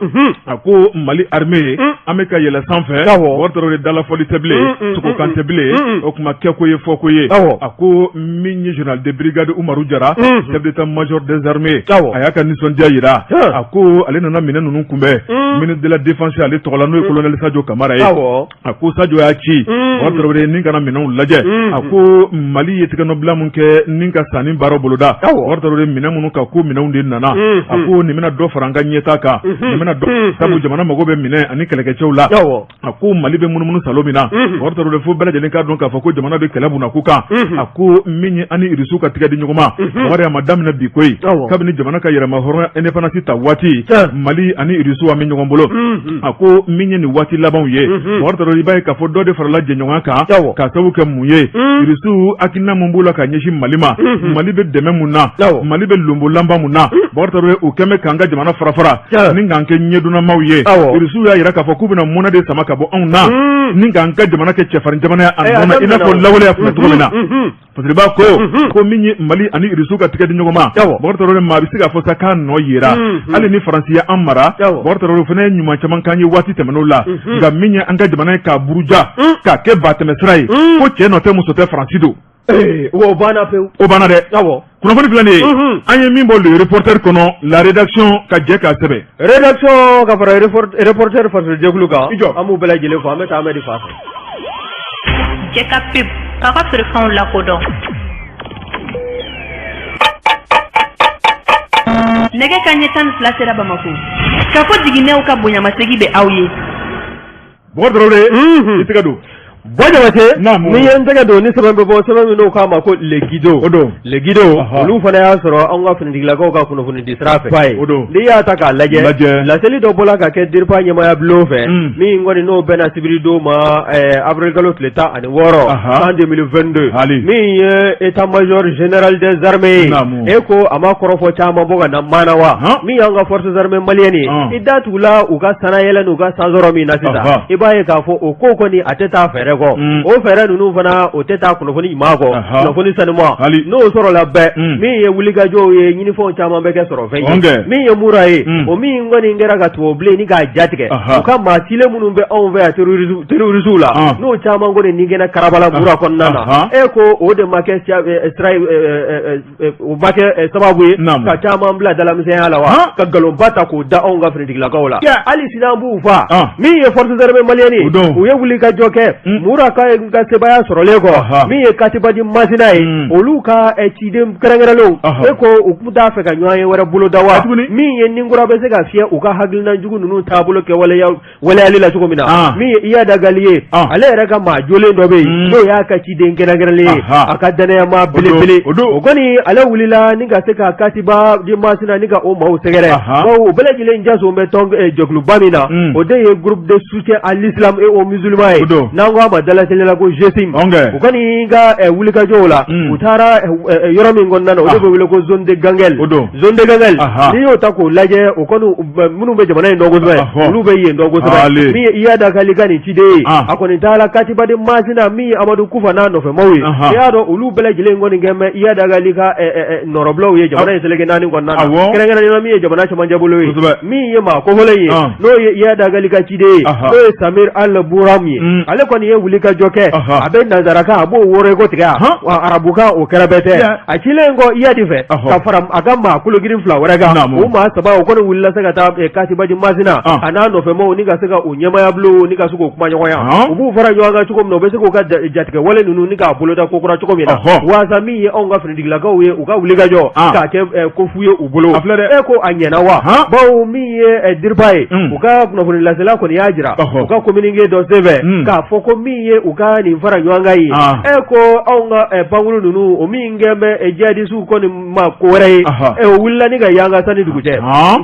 [SPEAKER 1] A ko Mali armée, an bɛ ka yɛlɛ sanfɛ. Bɔkari Tarawele, dalafɔli tɛ bilen, sogokan tɛ bilen, o kuma kɛko ye fɔko ye. A ko min ye général de brigade Umaru Jara, chef d'état-major des armées, a y'a ka nisɔndiya jira. A ko ale nana minɛn ninnu kunbɛn ministre de la défense ale tɔgɔ la, n'o ye colonel Sadio Kamara ye. A ko Sadio y'a ci, Bɔkari Tarawele, ni ka na minɛnw lajɛ. A ko Mali ye tigɛnɔbila min kɛ ni ka sanni baara boloda, Bɔkari Tarawele, minɛn minnu ka ko minɛnw de nana. A ko nin bɛna dɔ fara an ka ɲɛtaa kan, nin bɛna dɔ sabu jamana mago bɛ minɛn ani kɛlɛkɛcɛw la. A ko Mali bɛ munumunu salo min na, Bɔkari Tarawele, fo bɛɛ lajɛlen k'a dɔn k'a fɔ ko jamana bɛ kɛlɛ bunakun kan. A ko min ye an ni Irisiw ka tigɛ di ɲɔgɔn ma, Bɔkari, a ma daminɛ bi koyi. Kabini jamana ka yɛrɛma hɔrɔnya indépendance ta waati, Mali ani Irisiw an bɛ ɲɔgɔn bolo. A ko min ye nin waati labanw ye, Bɔkari Tarawele, i b'a ye k'a fɔ dɔ de farala jɛɲɔgɔnya kan k'a sababu kɛ mun ye? Irisiw hakilina mun b'u la ka ɲɛsin Mali ma, Mali bɛ dɛmɛ mun na, Mali bɛ lonbolanba mun na, Bɔkari Tarawele, u kɛn bɛ k'an ka jamana fara fara ni k'an kɛ ɲɛdonnamaw ye. Irisiw y'a jira k'a fɔ k'u bɛna mɔnɛ de sama ka bɔ anw na ni k'an ka jamana kɛ cɛfarin jamana ye a nɔ na, i n'a fɔ lawale a tun bɛ cogo min na. Fasiriba ko ko min ye Mali ani Irisiw ka tigɛ di ɲɔgɔn ma, Bɔkari Tarawele, maa bɛ se k'a fɔ sa k'a nɔ yera. Hali ni Faransi ye an mara, Bɔkari Tarawele, fana ye ɲuman caman k'an ye waati tɛmɛnenw la, nka min ye an ka jamana ye k'a buruja k'a kɛ batɛmɛsira ye, ko cɛ nɔ tɛ muso tɛ, Faransi don.
[SPEAKER 2] O banna pewu.
[SPEAKER 1] O banna dɛ. Kunnafoni filɛ nin ye, an ye min bɔ Le Reporter kɔnɔ, la rédaction ka jɛ k'a sɛbɛn.
[SPEAKER 2] Rédaction ka fara Reporter fasojɛkulu kan, i jɔ, an b'u bɛɛ lajɛlen fo. An bɛ taa Amɛdi fan fɛ.
[SPEAKER 3] Jɛ ka pub k'a ka feerefɛnw lakodɔn. Nɛgɛ kanɲɛ 12 sera Bamakɔ. Kafo jiginɛw ka bonyamasegin bɛ aw ye.
[SPEAKER 1] Bɔkari Tarawele, i tɛgɛ don.
[SPEAKER 2] Bɔ Jabate, ni ye n tɛgɛ don ni sɛbɛn bɛ bɔ, sɛbɛn min n'o k'a ma ko Le Guido.
[SPEAKER 1] O don.
[SPEAKER 2] Le Guido, olu fana y'a sɔrɔ anw ka finitigilakaw ka kunnafoni di sira fɛ.
[SPEAKER 1] O don.
[SPEAKER 2] N'i y'a ta k'a lajɛ, laseli dɔ bɔla ka kɛ DIRPA ɲɛmaaya bulon fɛ, min kɔni n'o bɛnna sibiridon ma, avril kalo tile 16, san 2022, min ye état major général des armées ye. E ko a ma kɔrɔfɔ caman bɔ ka na maana wa? Min y'an ka forces armées maliennes ye, i da tugula u ka sannayɛlɛ n'u ka sansɔrɔ min na sisan, i b'a ye k'a fɔ o ko kɔni a tɛ taa fɛɛrɛ kɔ. O fɛɛrɛ ninnu fana, o tɛ taa kunnafoni ɲuman kɔ, kunnafoni sanuman n'o sɔrɔla bɛɛ. Min ye wulikajɔw ye, ɲinifɛnw caman bɛ kɛ sɔrɔ fɛn ye. Min ye mura ye, o min kɔni kɛra ka tubabu bilen ni k'a jatigɛ, u ka maa cilen minnu bɛ anw fɛ yan terroristew la, n'o caman kɔni ni kɛnɛ karabala mura kɔnɔna na, e ko o de ma kɛ sira o ma kɛ sababu ye ka caman bila dalamisɛnya la wa, ka nkalonba ta k'o da anw ka finitigilakaw la. Hali sini an b'u faa. Min ye forces armées maliennes ye, u ye wulikajɔ kɛ. Mura ka ka sebaaya sɔrɔlen kɔ, min ye Katiba di Masina ye, olu ka ciden kɛrɛnkɛrɛnlenw, e ko u tun t'a fɛ ka ɲɔgɔn ye wɛrɛ boloda wa, min ye ninkura bɛ se ka fiyɛ u ka hakilina jugu ninnu taabolo kɛ waleyali la cogo min na. Min ye Iyad Ag Ghali ye, ale yɛrɛ ka maa jolen dɔ bɛ yen, n'o y'a ka ciden kɛrɛnkɛrɛnlen ye, a ka dannayamaa belebele, o kɔni ale wulila ni ka se ka Katiba di Masina ni ka o maaw sɛgɛrɛ, bawo u bɛɛ lajɛlen jaso bɛ tɔn jɛkuluba min na, o de ye Groupe de soutien à l'islam et aux musulmans ye, n'an ko a ma dalateliya la ko GSIM. U kɔni ka wulikajɔw la, u taara yɔrɔ min kɔnɔna na, o de bɛ wele ko zone de Ganguel. Zone de Ganguel, n'i y'o ta k'o lajɛ, o kɔni minnu bɛ jamana in dɔn kosɛbɛ, olu bɛ yen dɔn kosɛbɛ. Min ye Iyad Ag Ghali ka nin ciden ye, a kɔni taara Katiba di Masina, min ye Amadu Kufa n'a nɔfɛmaw ye. I y'a dɔn, olu bɛɛ lajɛlen kɔni kɛ bɛ Iyad Ag Ghali ka nɔrɔbilaw ye jamana in seleke naani kɔnɔna na, kɛrɛnkɛrɛnnenya min ye jamana cɛmancɛ bolo ye. Min ye maa kofɔlen ye, n'o ye Iyad Ag Ghali ka ciden ye, n'o ye Samir Al Buram ye, ale kɔni ye wulikajɔ kɛ. A bɛ nansarakan, a b'o wɔrɔ ko tigɛ, wa arabukan o kɛrɛbɛ tɛ. A cilen kɔ Iyad fɛ ka fara a ka maa kologirin fila wɛrɛ kan, o maa saba o kɔni wulila se ka taa Katiba di Masina a n'a nɔfɛmaw ni ka se ka u ɲɛmaaya bulon ni ka se k'o kuma ɲɔgɔnya. U b'u fara ɲɔgɔn kan cogo min na, u bɛ se k'u ka jatigɛ wale ninnu ni k'a boloda kokura cogo min na, waasa min ye anw ka finitigilakaw ye, u ka wulikajɔ k'a kɛ ko fu ye u bolo. A filɛ dɛ, e ko a ɲɛna wa? Bawo min ye Dirpa ye, u ka kunnafoni lasela kɔni y'a jira u ka communiqué dɔ senfɛ k'a fɔ ko min ye u ka nin fara ɲɔgɔn kan ye, e ko anw ka pankuru ninnu, o min kɛ bɛ jihadisiw kɔni ma ko wɛrɛ ye, o wulila ni ka yanga sani dugu cɛ.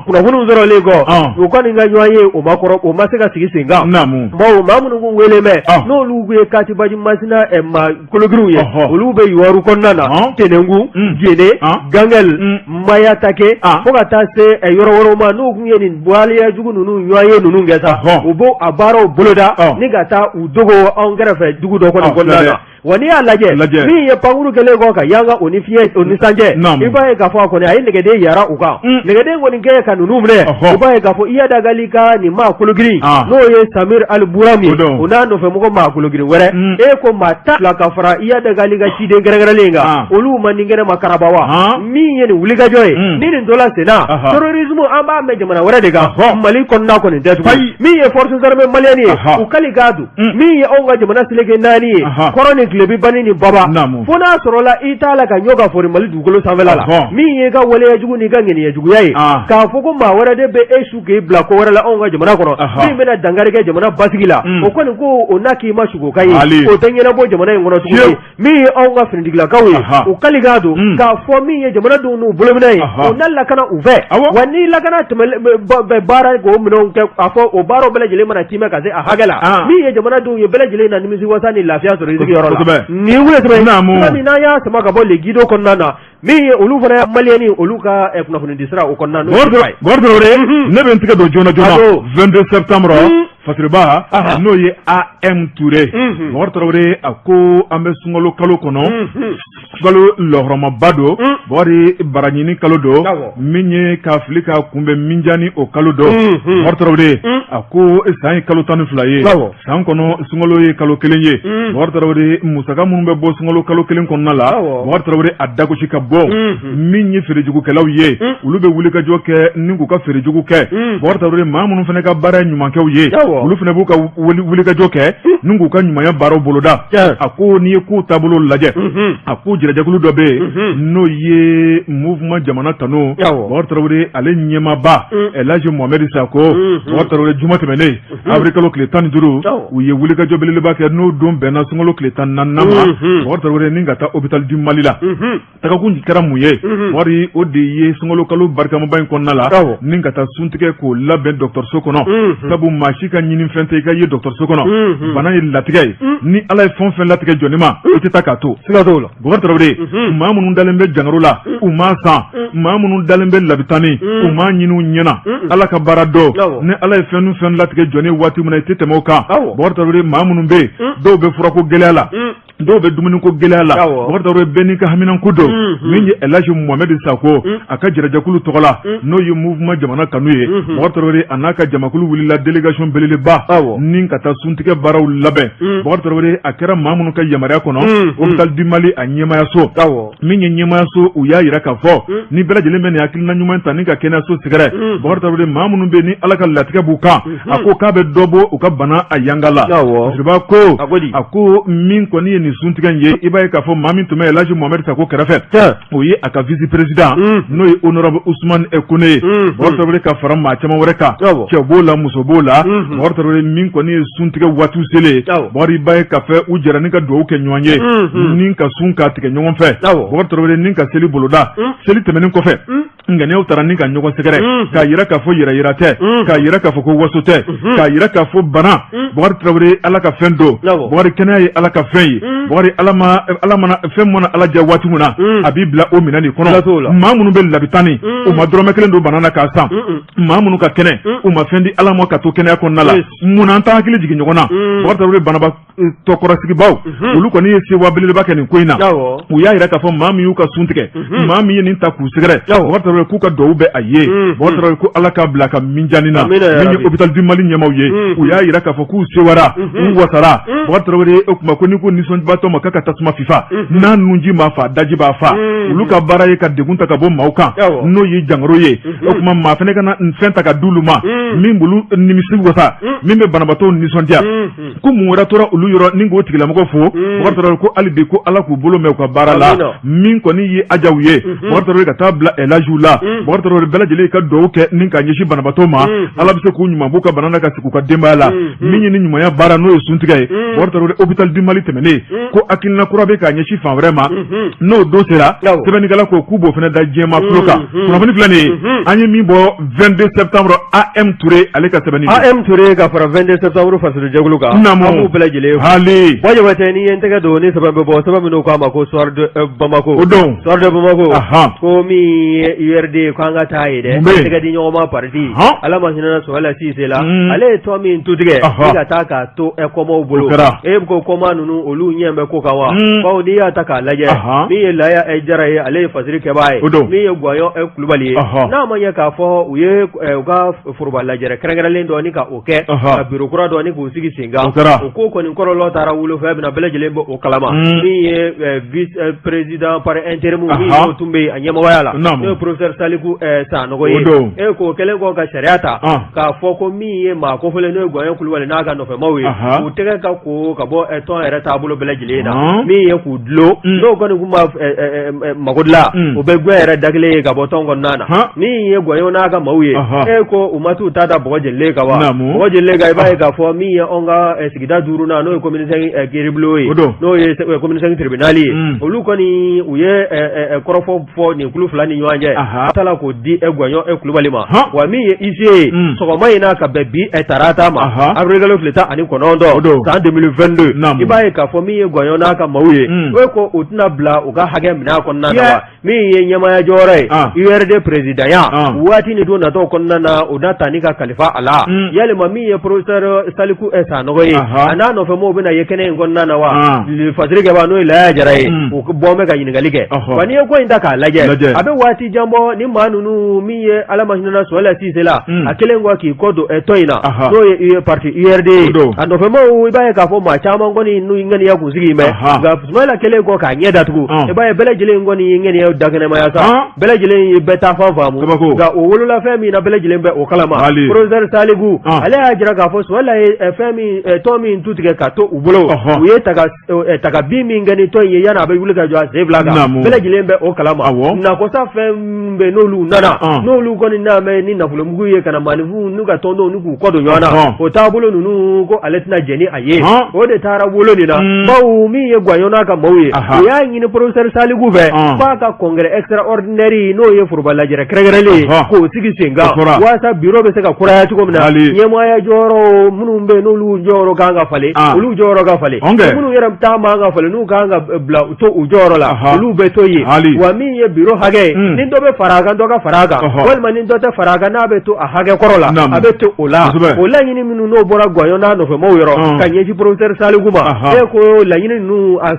[SPEAKER 2] Kunnafoniw sɔrɔlen kɔ, u kɔni ka ɲɔgɔn ye o ma kɔrɔ, o ma se ka sigi sen kan, bawo maa minnu kun wele bɛ, n'olu ye Katiba di Masina maa kologirinw ye, olu bɛ Youwarou kɔnɔna na, Tenenkou, Djenné, Ganguel, Mayatake, fo ka taa se yɔrɔ wɛrɛw ma. N'u kun ye nin waleya jugu ninnu ɲɔgɔn ye ninnu kɛ sa, u b'o a baaraw boloda ni ka taa u dogo anw kɛrɛfɛ dugu dɔ kɔni kɔnɔna na. Wa n'i y'a lajɛ, min ye pankuru kɛlen kɔ ka yanga o ni fiɲɛ o ni san cɛ, i b'a ye k'a fɔ a kɔni a ye nɛgɛden yara u kan, nɛgɛden kɔni kɛ ka ninnu minɛ. I b'a ye k'a fɔ Iyad Ag Ghali ka nin maa kologirin, n'o ye Samir Al Buram ye, o n'a nɔfɛmɔgɔ maa kologirin wɛrɛ, e ko maa 12 ka fara Iyad Ag Ghali ka ciden kɛrɛnkɛrɛnlen kan, olu ma nin kɛnɛ ma karaba wa. Min ye nin wulikajɔ ye, ni nin tola senna, terrorisme an b'a mɛn jamana wɛrɛ de kan, Mali kɔnɔna kɔni tɛ tuguni. Min ye forces armées maliennes ye, u kali k'a don min ye anw ka jamana seleke naani ye, kɔrɔn ni tilebin, bani ni baba, fo n'a sɔrɔla i t'a la ka ɲɔ ka fori Mali dugukolo sanfɛla la, min ye ka waleya jugu n'i ka ŋaniya juguya ye, k'a fɔ ko maa wɛrɛ de bɛ e su k'i bila ko wɛrɛ la anw ka jamana kɔnɔ, min bɛna dankari kɛ jamana basigi la, o kɔni ko o na k'i ma sugokan ye, o tɛ ɲɛnabɔ jamana in kɔnɔ tuguni. Min ye anw ka finitigilakaw ye, u kali k'a don k'a fɔ min ye jamanadenw n'u bolominɛ ye, o na lakana u fɛ. Wa ni lakana tɛmɛ baara k'o minɛnw kɛ, a fɔ o baaraw bɛɛ lajɛlen mana timɛ ka se a hakɛ la, min ye jamanadenw ye, bɛɛ lajɛlen na nimisiwasa ni lafiya sɔrɔ i sigiyɔrɔ la. Nin sɛbɛn min n'an y'a sama ka bɔ Le Guidon kɔnɔna na, min ye olu fana maliyɛni olu ka kunnafoni sira o kɔnɔna.
[SPEAKER 1] Bakari Tarawele, ne bɛ n tɛgɛ don joona joona 22 septembre, Fasiriba, n'o ye AM Ture. Bakari Tarawele, a ko an bɛ sunkalo kalo kɔnɔ, sunkalo lɔhɔrɔmaba don. Bakari, baraɲini kalo don, min ye ka fili ka kunbɛn minjani o kalo don. Bakari Tarawele, a ko san ye kalo 12 ye, san kɔnɔ sunkalo ye kalo kelen ye. Bakari Tarawele, musaka minnu bɛ bɔ sunkalo kalo kelen kɔnɔna la, Bakari Tarawele, a dagosi ka bɔ. Min ye feerejugukɛlaw ye, olu bɛ wulikajɔ kɛ ni k'u ka feerejugu kɛ. Bakari Tarawele, maa minnu fana ka baara ye ɲumankɛw ye, olu fana b'u ka wulikajɔ kɛ ni k'u ka ɲumanya baaraw boloda. A ko n'i ye kow taabolo lajɛ, a ko jɛrɛjɛkulu dɔ bɛ yen, n'o ye Mouvement Jamana Kanu. Bakari Tarawele, ale ɲɛmaaba Elhaji Mohamed Sako. Bakari Tarawele, juma tɛmɛnen, avril kalo tile 15, u ye wulikajɔ belebeleba kɛ, n'o don bɛnna sunkalo tile 14 ma. Bakari Tarawele, ni ka taa hôpital du Mali la, tagakun kɛra mun ye? Wari o de ye sunkalo kalo barikamaba in kɔnɔna la, ni ka taa suntigɛ k'o labɛn dɔgɔtɔrɔso kɔnɔ, sabu maa si ka ɲini fɛn tɛ i ka ye dɔgɔtɔrɔso kɔnɔ. Bana ye latigɛ ye, ni Ala ye fɛn o fɛn latigɛ jɔni ma, i tɛ taa k'a to.
[SPEAKER 2] Siga t'o la.
[SPEAKER 1] Bakari Tarawele, maa minnu dalen bɛ jangaro la, u m'a san. Maa minnu dalen bɛ labitani, u m'a ɲini u ɲɛna. Ala ka baara dɔn, ni Ala ye fɛn o fɛn latigɛ jɔni waati min na, i tɛ tɛmɛ o kan. Bakari Tarawele, maa minnu bɛ yen, dɔw bɛ furako gɛlɛya la. Dɔw bɛ dumuniko gɛlɛya la, Bubakari Tarawele, bɛɛ n'i ka haminanko don. Min ye Elhaji Mohamɛdi Sako a ka jɛrɛjɛkulu tɔgɔ la, n'o ye mouvement jamana kanu ye, Bubakari Tarawele, a n'a ka jamakulu wulila délégation belebeleba ni ka taa suntigɛ baaraw labɛn. Bubakari Tarawele, a kɛra maa minnu ka yamaruya kɔnɔ, hôpital du Mali a ɲɛmaayaso, min ye ɲɛmaayaso, u y'a jira k'a fɔ ni bɛɛ lajɛlen bɛ nin hakilina ɲuman ta ni ka kɛnɛyaso sɛgɛrɛ. Bubakari Tarawele, maa minnu bɛ ni Ala ka latigɛ b'u kan, a ko k'a bɛ dɔ bɔ u ka bana a yanga la. Misiriba ko, a ko min kɔni ye nin suntigɛ in ye, i b'a ye k'a fɔ maa min tun bɛ Elhaji Mohamɛdi Sako kɛrɛfɛ, o ye a ka vice président, n'o ye honorable Usumani Kone ye. Bubakari Tarawele, ka fara maa caman wɛrɛ kan, cɛ b'o la, muso b'o la. Bubakari Tarawele, min kɔni ye suntigɛ waati selen, Bubakari, i b'a ye k'a fɔ u jɛra ni ka dugawu kɛ ɲɔgɔn ye ni ka sun k'a tigɛ ɲɔgɔn fɛ. Bubakari Tarawele, ni ka seli boloda, seli tɛmɛnen kɔfɛ, ŋaniyaw taara ni ka ɲɔgɔn sɛgɛrɛ, k'a jira k'a fɔ yɛrɛ yira tɛ, k'a jira k'a fɔ ko waso tɛ, k'a jira k'a fɔ bana, Bubakari Tarawele, Ala ka fɛn don. Bubakari, kɛnɛya ye Ala ka fɛn ye. Bubakari, Ala mana fɛn mana Ala diya waati min na, a b'i bila o minɛn de kɔnɔ. Maa minnu bɛ labitani, u ma dɔrɔmɛ kelen don bana na k'a san. Maa minnu ka kɛnɛ, u ma fɛn di Ala ma ka to kɛnɛya kɔnɔna la. Munna an t'an hakili jigin ɲɔgɔn na? Bubakari Tarawele, banabaatɔ kɔrɔsigibaw, olu kɔni ye sewa belebeleba kɛ nin ko in na. U y'a jira k'a fɔ maa min y'u ka sun tigɛ, maa min ye nin ta k'u sɛgɛrɛ, Bubakari Tarawele, k'u ka dugawu bɛ a ye. Bubakari Tarawele, ko Ala k'a bila ka minjani na. Min ye hôpital du Mali ɲɛmaaw ye, u y'a jira k'a fɔ k'u sewara, u wasara. Bubakari Tarawele, o tuma ko n'i ko nisɔndibatɔ ma k'a ka tasuma fifa, n'a nunji m'a fa, daji b'a fa. Olu ka baara ye ka degun ta ka bɔ maaw kan, n'o ye jangaro ye. O tuma maa fana ka na fɛn ta ka d'olu ma min b'olu nimisi wasa, min bɛ banabaatɔw nisɔndiya. Ko mun wɛrɛ tora olu yɔrɔ ni k'o tigilamɔgɔ fo? Bubakari Tarawele, ko hali bi ko Ala k'u bolo mɛn u ka baara la. Min kɔni ye ajaw ye, Bubakari Tarawele, ka taa bila Elhajiw la, Bubakari Tarawele, bɛɛ lajɛlen ka dugawu kɛ ni ka ɲɛsin banabaatɔ ma, Ala bɛ se k'u ɲuman b'u ka bana na ka sigi u ka denbaya la. Min ye ni ɲumanya baara, n'o ye suntigɛ ye, Bubakari Tarawele, hôpital du Mali tɛmɛnen, ko hakilina kura bɛ k'a ɲɛsin fan wɛrɛ ma, n'o don sera, sɛbɛnnikɛla ko k'u b'o fana da jɛma tulo kan. Kunnafoni filɛ nin ye, an ye min bɔ 22 septembre, AM Touré ale ka sɛbɛnni.
[SPEAKER 2] AM Touré ka fara 22 septembre fasojɛkulu kan.
[SPEAKER 1] Naamu.
[SPEAKER 2] An b'u bɛɛ lajɛlen fo.
[SPEAKER 1] Hali.
[SPEAKER 2] Buwa Jabatɛ, n'i ye n tɛgɛ don ni sɛbɛn bɛ bɔ, sɛbɛn min n'u k'a ma ko Soir de Bamako.
[SPEAKER 1] O don.
[SPEAKER 2] Soir de Bamako.
[SPEAKER 1] Ahan.
[SPEAKER 2] Ko min ye URD ye, ko an ka taa yen dɛ.
[SPEAKER 1] Mun bɛ yen?
[SPEAKER 2] Tɛgɛ di ɲɔgɔn ma parti.
[SPEAKER 1] Han.
[SPEAKER 2] Ala ma hinɛna Sumayila Sise la. Ale ye tɔn min tutigɛ.
[SPEAKER 1] Ɔhɔ.
[SPEAKER 2] Ni ka taa k'a to kɔmaw bolo.
[SPEAKER 1] O kɛra.
[SPEAKER 2] E ko kɔma ninnu, olu ɲɛ bɛ ko kan wa? Bawo n'i y'a ta k'a lajɛ.
[SPEAKER 1] Ahan.
[SPEAKER 2] Min ye Laya Jara ye, ale ye fasiri kɛbaa ye.
[SPEAKER 1] O don.
[SPEAKER 2] Min ye Guwayɔn Kulubali ye.
[SPEAKER 1] Ɔhɔ.
[SPEAKER 2] N'a ma ɲɛ k'a fɔ u ye u ka foroba lajɛrɛ kɛrɛnkɛrɛnlen dɔ ni ka o kɛ.
[SPEAKER 1] Ɔhɔ.
[SPEAKER 2] Ka biro kura dɔ ni k'o sigi sen kan.
[SPEAKER 1] O kɛra.
[SPEAKER 2] O ko kɔni kɔlɔlɔ taara wolo fɛn min na, bɛɛ lajɛlen bɛ o kalama. Min ye vice président par intérim min n'o tun bɛ yen a ɲɛmɔgɔya la.
[SPEAKER 1] Naamu.
[SPEAKER 2] N'o ye professeur Saliku Sanɔgɔ ye.
[SPEAKER 1] O don.
[SPEAKER 2] E k'o kɛlen kɔ ka sariya ta.
[SPEAKER 1] Ɔn.
[SPEAKER 2] K'a fɔ ko min ye maa kofɔlen, n'o ye Guwayɔn Kulubali n'a ka nɔfɛmaw ye.
[SPEAKER 1] Ɔhɔ.
[SPEAKER 2] U tɛgɛ ka ko ka bɔ tɔn yɛrɛ taabolo bɛɛ lajɛlen na.
[SPEAKER 1] Ɔn.
[SPEAKER 2] Min ye k'u dulon. N'o kɔni tun ma mako dilan, o bɛ gɛn yɛrɛ da kelen ye ka bɔ tɔn kɔnɔna na. Min ye Guwayɔn n'a ka maaw ye, e ko u ma t'u ta da bɔgɔ jenilen kan wa? Bɔgɔ jenilen kan, i b'a ye k'a fɔ min ye anw ka sigida duurunan, n'o ye commune 5 kiiribulon ye, n'o ye commune 5 tribunal ye, olu kɔni u ye kɔrɔfɔ fɔ nin kulu fila ni ɲɔgɔn cɛ, a taara k'o di Guwayɔn Kulubali ma. Wa min ye huissier ye, sɔgɔma in na ka bɛn bi tarata ma, avril kalo tile 19, san 2022, i b'a ye k'a fɔ min ye Guwayɔn n'a ka maaw ye, o ko u tɛna bila u ka hakɛ minɛ a kɔnɔna na wa? Min ye ɲɛmaaya jɔyɔrɔ ye, URD présidentya, waati ni don natɔ kɔnɔna na, o na ta ni ka kalifa a la. Yalima min ye professeur Saliku Sanɔgɔ ye, a n'a nɔfɛmɔgɔw bɛna ye kɛnɛ in kɔnɔna na wa? Fasiri kɛbaa, n'o ye Laya Jara ye, o bɔ bɛ ka ɲininkali kɛ. Wa n'i ye ko in ta k'a lajɛ, a bɛ waati jan bɔ ni maa ninnu, min ye Ala ma hinɛna Sumayila Sise la, a kɛlen kɔ k'i kɔ don tɔn in na, n'o ye parti URD ye, a nɔfɛmɔgɔw, i b'a ye k'a fɔ maa caman kɔni n'u ŋaniya kun sigi bɛ, nka Sumayila kɛlen kɔ k'a ɲɛ datugu, i b'a ye bɛɛ lajɛlen kɔni ye ŋaniya dakɛnɛmaya sa, bɛɛ lajɛlen ye bɛɛ ta fan faamu. Nka o wolola fɛn min na, bɛɛ lajɛlen bɛ o kalama. Professeur Saliku, ale y'a jira k'a fɔ Sumayila ye fɛn min, tɔn min tu tigɛ ka to u bolo, u ye taga bin min kɛ ni tɔn in ye yanni a bɛ wuli ka jɔ a sen fila kan, bɛɛ lajɛlen bɛ o kalama. Nakɔsa fɛn bɛ n'olu nana, n'olu kɔni n'a mɛn ni nafolomugu ye ka na maaninfinw n'u ka tɔndenw ni k'u kɔ don ɲɔgɔn na, o taabolo ninnu, ko ale tɛna jɛn ni a ye. O de taara wolo nin na, bawo min ye Guwayɔn n'a ka maaw ye, u y'a ɲini professeur Saliku fɛ k'a ka congrès extraordinaire, n'o ye foroba lajɛrɛ kɛrɛnkɛrɛnlen ye, k'o sigi sen kan walasa bureau bɛ se ka kuraya cogo min na, ɲɛmaaya jɔyɔrɔ minnu bɛ yen n'olu jɔyɔrɔ kan ka falen, olu jɔyɔrɔ ka falen, minnu yɛrɛ ta man ka falen, n'u kan ka bila to u jɔyɔrɔ la, olu bɛ to yen. Wa min ye bureau hakɛ ye, ni dɔ bɛ fara a kan, dɔ ka fara a kan, walima ni dɔ tɛ fara a kan, n'a bɛ to a hakɛ kɔrɔ la, a bɛ to o la. O laɲini minnu n'o bɔra Guwayɔn n'a nɔfɛmaaw yɔrɔ ka ɲɛsin professeur Saliku ma, e ko laɲini laɲini ninnu a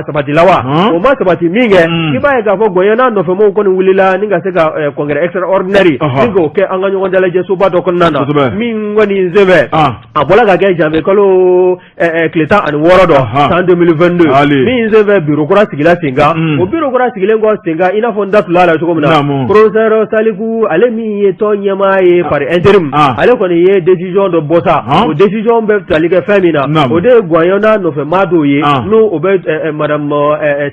[SPEAKER 2] sabatila wa o ma sabati min kɛ i b'a ye k'a fɔ Gɔɲɔ n'a nɔfɛmɔgɔw kɔni wulila ni ka se ka congrès extraordinaire ni k'o kɛ an ka ɲɔgɔn dalajɛsoba dɔ kɔnɔna na min kɔni senfɛ a bɔra ka kɛ janvier kalo tile 16 dɔ san 2022 min senfɛ bureau kura sigila sen kan o bureau kura sigilen kɔ sen kan i n'a fɔ n da tula la cogo min na professeur Saliku ale min ye tɔn ɲɛmaa ye par intérim ale kɔni ye décision dɔ bɔ sa o décision bɛ tali kɛ fɛn min na o de ye Gɔɲɔ n'a nɔfɛ maa dɔw ye n'o o bɛ madame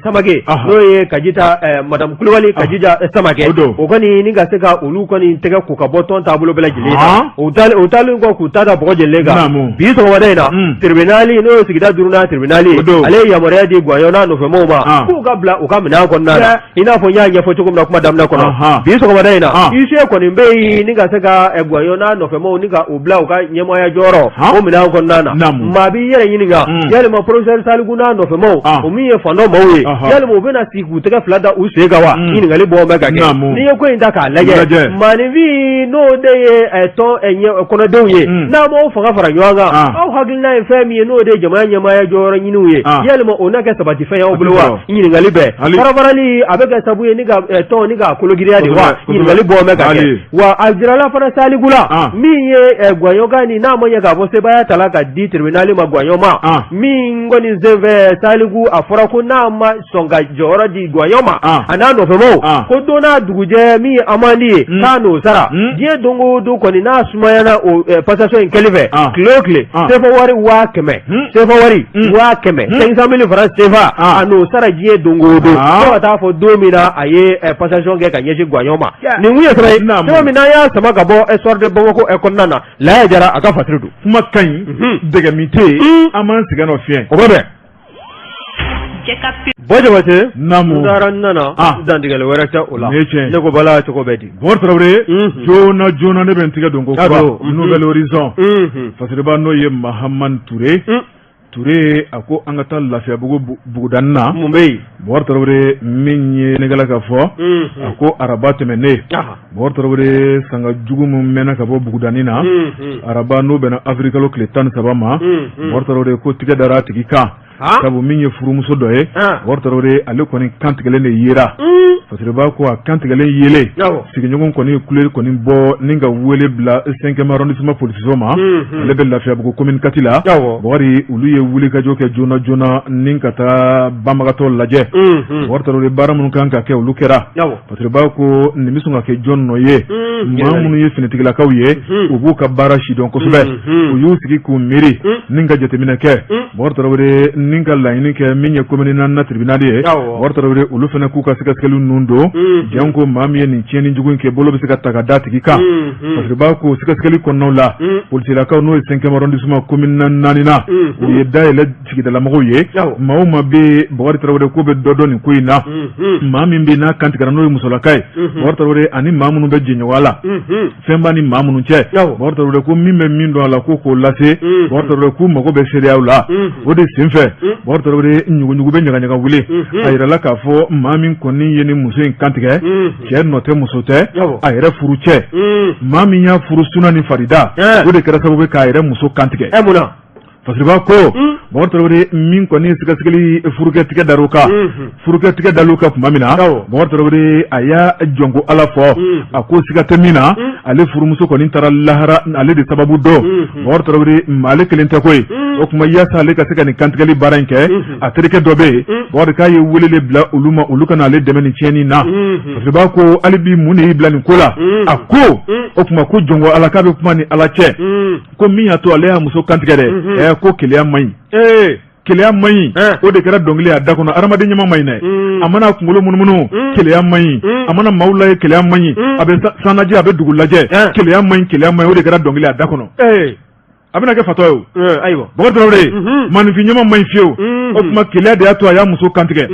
[SPEAKER 2] Samakɛ n'o ye Kajita madame Kulubali Kajija Samakɛ o kɔni ni ka se ka olu kɔni tɛgɛ ko ka bɔ tɔn taabolo bɛɛ lajɛlen na o taalen kɔ k'u ta da bɔgɔ jenilen kan bi sɔgɔmada in na tribunal n'o ye sigida duurunan tribunal ale ye yamaruya di Gɔɲɔ n'a nɔfɛmɔgɔw ma k'u ka bila u ka minɛn kɔnɔna na i n'a fɔ n y'a ɲɛfɔ cogo min na kuma daminɛ kɔnɔ bi sɔgɔmada in na huissier kɔni bɛ yen ni ka se ka Gɔɲɔ n'a nɔfɛmɔgɔw ni ka u bila u ka ɲɛmaaya jɔyɔrɔ o minɛn kɔnɔna na maa b'i yɛrɛ ɲininka yalima professeur Saliku n'a nɔfɛmɔgɔw o min ye fandɔn maaw ye yalima u bɛna sigi k'u tɛgɛ fila da u sen kan wa ɲininkali bɔ bɛ ka kɛ n'i ye ko in ta k'a lajɛ maaninfin n'o de ye tɔn kɔnɔdenw ye n'a m'aw fanga fara ɲɔgɔn kan aw hakilina ye fɛn min ye n'o de ye jamana ɲɛmaaya jɔyɔrɔ ɲiniw ye yalima o na kɛ sabatifɛn y'aw bolo wa ɲininkali bɛɛ farafarali a bɛ kɛ sabu ye ni ka tɔn ni k'a kologiriya de wa ɲininkali bɔ bɛ ka kɛ wa a jirala fana Saliku la min ye Gɔɲɔ ka nin n'a ma ɲɛ k'a fɔ sebaaya tala ka di tribunal ma Gɔɲɔ ma min kɔni senfɛ Saliku a fɔra ko n'a ma sɔn ka jɔyɔrɔ di Gɔɲɔ ma a n'a nɔfɛmɔgɔw ko don n'a dugujɛ min ye amende ye k'a n'o sara diɲɛ don o don kɔni n'a sumayana o passation in kɛli fɛ tile o tile sefa wari 100 000 sefa wari 100 000 500 000 francs CFA a n'o sara diɲɛ don o don fo ka taa fɔ don min na a ye passation kɛ ka ɲɛsin Gɔɲɔ ma nin kun ye sɛbɛn ye sɛbɛn min n'an y'a sama ka bɔ Soir de Bamako kɔnɔna na Laya Jara a ka fasiri don
[SPEAKER 1] kuma ka ɲi dɛgɛ min tɛ yen an b'an sɛgɛn nɔfiɲɛ
[SPEAKER 2] o bɛ bɛn Bɔ Jabate n taara n nana dantigɛli wɛrɛ tɛ o la ne ko bala cogo bɛ di
[SPEAKER 1] Bɔkari Tarawele joona joona ne bɛ n tigɛ don ko kura Nouvel Horizon fasiriba n'o ye Mahamani Ture Ture a ko an ka taa Lafiyabugu bugudanin na
[SPEAKER 2] mun bɛ yen
[SPEAKER 1] Bɔkari Tarawele min ye nekɛla ka fɔ a ko araba tɛmɛnen Bɔkari Tarawele sanga jugu min mɛnna ka bɔ bugudanin na araba n'o bɛnna avril kalo tile 13 ma Bɔkari Tarawele ko tigɛ dara a tigi kan sabu min ye furumuso dɔ ye Bɔkari Tarawele ale kɔni kantigɛlen de yera fasiriba ko a kantigɛlen yelen sigiɲɔgɔn kɔni kule kɔni bɔ ni ka wele bila cinquième arrondissement polisiso ma ale bɛ Lafiyabugu commune quatre la Bɔkari olu ye wulikajɔ kɛ joona joona ni ka taa banbagatɔ lajɛ Bɔkari Tarawele baara minnu kan ka kɛ olu kɛra Fasiriba ko nin bɛ sɔn ka kɛ jɔn nɔ ye maa minnu ye finitigilakaw ye u b'u ka baara sidɔn kosɛbɛ u y'u sigi k'u miiri ni ka jateminɛ kɛ Bɔkari Tarawele ni ka laɲini kɛ min ye commune naaninan tribunal ye Bɔkari Tarawele olu fana k'u ka sɛgɛsɛgɛli ninnu don janko maa min ye nin tiɲɛni jugu in kɛ bolo bɛ se ka ta ka da tigi kan Fasiriba ko sɛgɛsɛgɛli kɔnɔnaw la polisilakaw n'o ye cinquième arrondissement commune naaninan u ye da yɛlɛ sigidalamɔgɔw ye maa o maa bɛ Bɔkari Tarawele k'o bɛ dɔ dɔn nin ko in na maa min bɛ n'a kantigɛra n'o ye musolaka ye Bɔkari Tarawele ani maa minnu bɛ jɛɲɔgɔnya la fɛn b'a ni maa minnu cɛ Bɔkari Tarawele ko min bɛ min dɔn a la ko k'o lase Bɔkari Tarawele k'u mago bɛ seereyaw la o de senfɛ Bɔkari Tarawele ɲuguɲugu bɛ ɲagaɲaga wuli a yirala k'a fɔ maa min kɔni ye nin muso in kantigɛ cɛ nɔ tɛ muso tɛ a yɛrɛ furu cɛ maa min y'a furu suna ni farida o de kɛra sababu ye k'a yɛrɛ muso kantigɛ Fasiriba ko Bɔkari Tarawele min kɔni ye sɛgɛsɛgɛli furukɛ tigɛ dar'o kan furukɛ tigɛ dar'o kan tuma min na Bɔkari Tarawele a y'a jɔnko Ala fɔ a ko siga tɛ min na ale furumuso kɔni taara lahara ale de sababu don Bɔkari Tarawele ale kelen tɛ koyi o tuma yaasa ale ka se ka nin kantigɛli baara in kɛ a terikɛ dɔ bɛ yen Bɔkari k'a ye wele de bila olu ma olu ka na ale dɛmɛ nin tiɲɛni na Fasiriba ko hali bi mun de y'i bila nin ko la a ko o tuma ko jɔnko Ala k'a bɛ kuma ni Ala cɛ ko min y'a to ale y'a muso kantigɛ dɛ ɛ ko keleya man ɲi keleya man ɲi o de kɛra dɔnkili a da kɔnɔ hadamaden ɲama man ɲi dɛ a mana kunkolo munumunu keleya man ɲi a mana maaw lajɛ keleya man ɲi a bɛ san lajɛ a bɛ dugu lajɛ keleya man ɲi keleya man ɲi o de kɛra dɔnkili a da kɔnɔ a bɛna kɛ fatɔ ye o
[SPEAKER 2] ayiwa
[SPEAKER 1] Bɔkari Tarawele maaninfin ɲama man ɲi fiyewu o tuma keleya de y'a to a y'a muso kantigɛ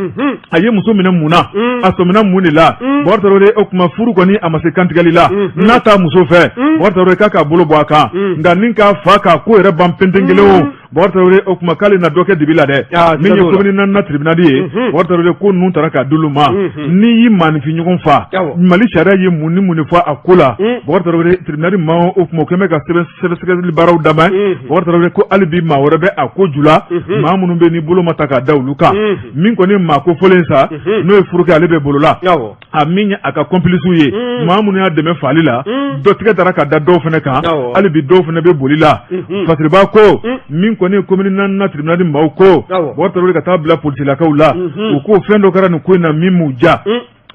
[SPEAKER 1] a ye muso minɛ mun na a sɔmina mun de la Bɔkari Tarawele o tuma furu kɔni a ma se kantigɛli la n'a t'a muso fɛ Bɔkari Tarawele k'a k'a bolo bɔ a kan nka ni k'a fa k'a ko yɛrɛ ban penten kelen o. Bɔkari Tarawele o tuma k'ale na dɔ kɛ dibi la dɛ min ye commune naaninan tribunal ye Bɔkari Tarawele ko ninnu taara k'a d'olu ma n'i y'i maaninfin ɲɔgɔn fa Mali sariya ye mun ni mun de fɔ a ko la Bɔkari Tarawele tribunal maaw o tuma o kɛlen bɛ ka sɛbɛn sɛgɛsɛgɛli baaraw daminɛ Bɔkari Tarawele ko hali bi maa wɛrɛ bɛ a ko ju la maa minnu bɛ ni bolo ma ta k'a da olu kan min kɔni maa kofɔlen sa n'o ye furu kɛ ale bɛ bolo la a min ye a ka complices ye maa minnu y'a dɛmɛ faali la dɔ tigɛ dara ka da dɔw fana kan hali bi dɔw fana bɛ boli la fasiriba ko min kɔni ye commune naaninan tribunal maaw ko Bɔkari Tarawele ka taa bila polisilakaw la u ko fɛn dɔ kɛra nin ko in na min m'u ja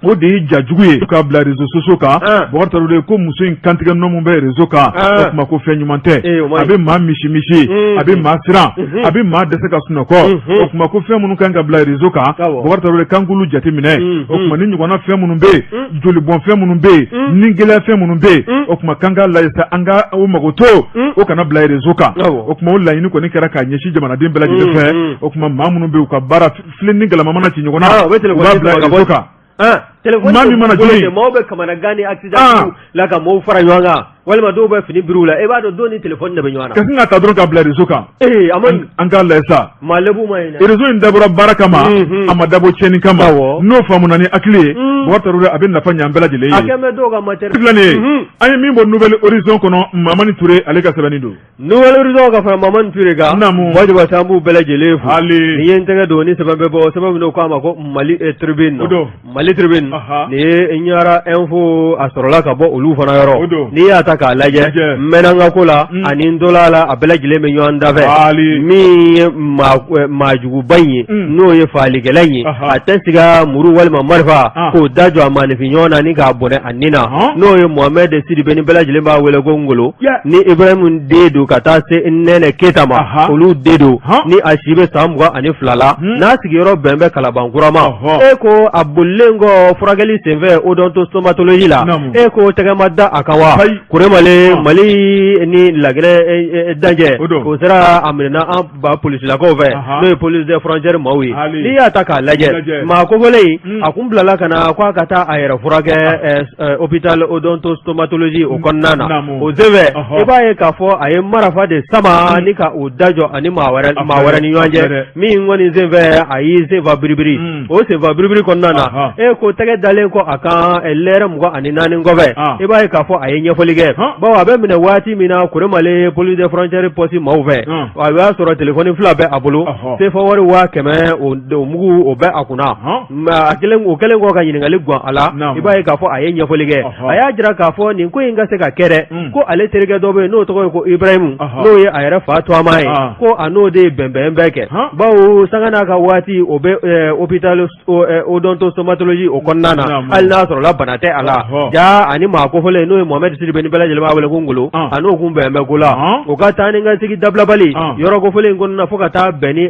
[SPEAKER 1] o de ye ja jugu ye k'a bila réseaux sociaux kan Bɔkari Tarawele ko muso in kantigɛ nɔ min bɛ réseau kan o tuma ko fɛn ɲuman tɛ a bɛ maa misi misi a bɛ maa siran a bɛ maa dɛsɛ ka sunɔgɔ o tuma ko fɛn minnu kan ka bila réseau kan Bɔkari Tarawele k'an k'olu jateminɛ o tuma ni ɲɔgɔnna fɛn minnu bɛ yen jolibɔn fɛn minnu bɛ yen ni gɛlɛya fɛn minnu bɛ yen o tuma k'an k'a lajɛ sa an ka o mago to o kana bila réseau kan o tuma o laɲini kɔni kɛra k'a ɲɛsin jamanaden bɛɛ lajɛlen fɛ o tuma maa minnu bɛ yen u ka baara filen ni galama mana ci ɲɔgɔn na u b'a bila réseau kan
[SPEAKER 2] maa min mana joli maaw bɛ kamanagan ni accident la ka maaw fara ɲɔgɔn kan walima dɔw bɛ fini biri u la e b'a dɔn dɔw ni téléphone de bɛ ɲɔgɔn na
[SPEAKER 1] ka sin ka ta dɔrɔn ka bila réseau kan
[SPEAKER 2] ee a ma ɲi
[SPEAKER 1] an k'a lajɛ sa
[SPEAKER 2] maa lebu ma
[SPEAKER 1] ɲi dɛ réseau in dabɔra baara kama a ma dabɔ tiɲɛni kama n'o faamuna ni hakili ye Bɔkari Tarawele a bɛ nafa ɲɛ an bɛɛ lajɛlen ye
[SPEAKER 2] a kɛn bɛ dɔw ka matière
[SPEAKER 1] filɛ nin ye an ye min bɔ Nouvel Horizon kɔnɔ Mamani Ture ale ka sɛbɛnni don
[SPEAKER 2] Nouvel Horizon ka fara Mamani Ture kan
[SPEAKER 1] naamu
[SPEAKER 2] Bajuba an b'u bɛɛ lajɛlen fo
[SPEAKER 1] hali
[SPEAKER 2] ni ye n tɛgɛ don ni sɛbɛn bɛ bɔ sɛbɛn min n'o k'a ma ko Mali Tribune
[SPEAKER 1] o don
[SPEAKER 2] Mali Tribune nin ye Ɲara Info a sɔrɔla ka bɔ olu fana yɔrɔ
[SPEAKER 1] o don
[SPEAKER 2] n'i y'a ta k'a lajɛ n mɛnna n ka ko la ani n tola la a bɛɛ lajɛlen bɛ ɲɔgɔn dafɛ
[SPEAKER 1] hali
[SPEAKER 2] min ye maajuguba in ye n'o ye faalikɛla in ye a tɛ siga muru walima marifa k'o da jɔ a maaninfin ɲɔgɔn na ni k'a bɔnɛ a ni na n'o ye Mohamed Sidibe ni bɛɛ lajɛlen b'a wele ko Ngolo ni Ibrahim den don ka taa se Nɛnɛ Keyita ma olu den don ni a si bɛ san 22 la n'a sigiyɔrɔ bɛn bɛ Kalabankura ma e ko a bolilen kɔ furakɛli senfɛ odontostomatologie la e ko tɛgɛ ma da a kan wa Kuremale Mali ni Laginɛ dancɛ o sera a minɛna an ba polisilakaw fɛ n'o ye police des frontières maaw ye n'i y'a ta k'a lajɛ maa kofɔlen in a kun bilala ka na k'a ka taa a yɛrɛ furakɛ hôpital odontostomatologie o kɔnɔna na o senfɛ i b'a ye k'a fɔ a ye marifa de sama ni ka o da jɔ ani maa wɛrɛ ni ɲɔgɔn cɛ min kɔni senfɛ a y'i senfa biribiri o senfa biribiri kɔnɔna na e ko tɛgɛ dalen kɔ a kan lɛrɛ 24 kɔfɛ i b'a ye k'a fɔ a ye ɲɛfɔli kɛ bawo a bɛ minɛ waati min na Kuremale police des frontières poste maaw fɛ a y'a sɔrɔ téléphone fila bɛ a bolo sefa wari 100 000 o mugu o bɛ a kunna a kɛlen o kɛlen kɔ ka ɲininkali gan a la i b'a ye k'a fɔ a ye ɲɛfɔli kɛ a y'a jira k'a fɔ nin ko in ka se ka kɛ dɛ ko ale terikɛ dɔ bɛ yen n'o tɔgɔ ye ko Ibrahim n'o ye a yɛrɛ fa tɔgɔma ye ko a n'o de ye bɛnbɛn bɛɛ kɛ bawo sanga n'a ka waati o bɛ hôpital odontostomatologie o kɔnɔna na hali n'a sɔrɔla bana tɛ a la ja ani maa kofɔlen n'o ye Mohamed Sidibe ni bɛɛ lajɛlen b'a wele ko Ngolo a n'o kun bɛn bɛ ko la o ka taa ni ka segin dabilabali yɔrɔ kofɔlen in kɔnɔna fo ka taa bɛn ni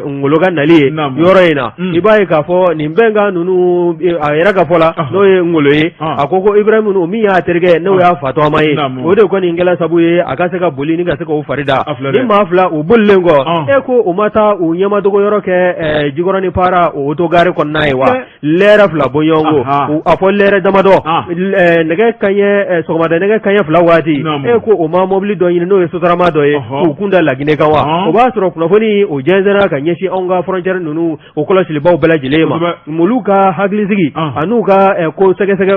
[SPEAKER 2] Ngolo ka nali ye yɔrɔ in na i b'a ye k'a fɔ nin bɛnkan ninnu a yɛrɛ ka fɔ la n'o ye Ngolo ye a ko ko Ibrahim min y'a terikɛ n'o y'a fa tɔgɔma ye o de kɔni kɛla sabu ye a ka se ka boli ni ka se k'o fari da ni maa fila u bolilen kɔ e ko u ma taa u ɲɛmadogo yɔrɔ kɛ Jikɔrɔni Para o autogare kɔnɔna ye wa lɛrɛ fila bɔɲɔgɔnko a fɔ lɛrɛ damadɔ nɛgɛ kanɲɛ sɔgɔmada nɛgɛ kanɲɛ fila waati e ko o ma mobili dɔ ɲini n'o ye Sotrama dɔ ye k'u kun da Laginɛ kan wa o b'a sɔrɔ kunnafoni o jɛnsɛnna ka ɲɛsin anw ka frontière ninnu o kɔlɔsilibaw bɛɛ lajɛlen ma olu ka hakilisigi an'u ka ko sɛgɛsɛgɛ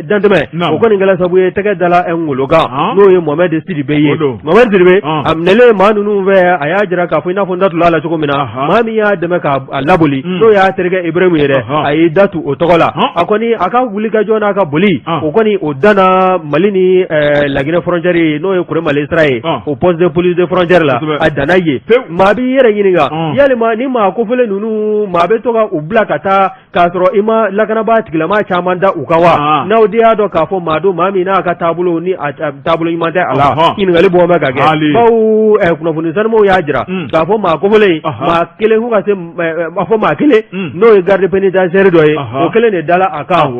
[SPEAKER 2] dantɛmɛ o kɔni kɛla sabu ye tɛgɛ dala Ngolo kan n'o ye Mohamed Sidibe ye Mohamed Sidibe a minɛlen maa ninnu fɛ a y'a jira k'a fɔ i n'a fɔ n da tula la cogo min na maa min y'a dɛmɛ k'a laboli n'o y'a terikɛ Ibrahim ye dɛ a y'i da tu o tɔgɔ la a kɔni a ka wulikajɔ n'a ka boli o kɔni o danna Mali ni Laginɛ frontière ye n'o ye Kuremale sira ye o poste de police de frontière la a danna yen maa b'i yɛrɛ ɲininka yalima ni maa kofɔlen ninnu maa bɛ to ka u bila ka taa k'a sɔrɔ i ma lakanabaa tigilama caman da u kan wa n'aw de y'a dɔn k'a fɔ maa don maa min n'a ka taabolo ni taabolo ɲuman tɛ a la ɲininkali bɔ bɛ ka kɛ bawo kunnafoni sanumaw y'a jira k'a fɔ maa kofɔlen maa kelen fo ka se a fɔ maa kelen n'o ye garde pénitentiaire dɔ ye o kelen de dala a kan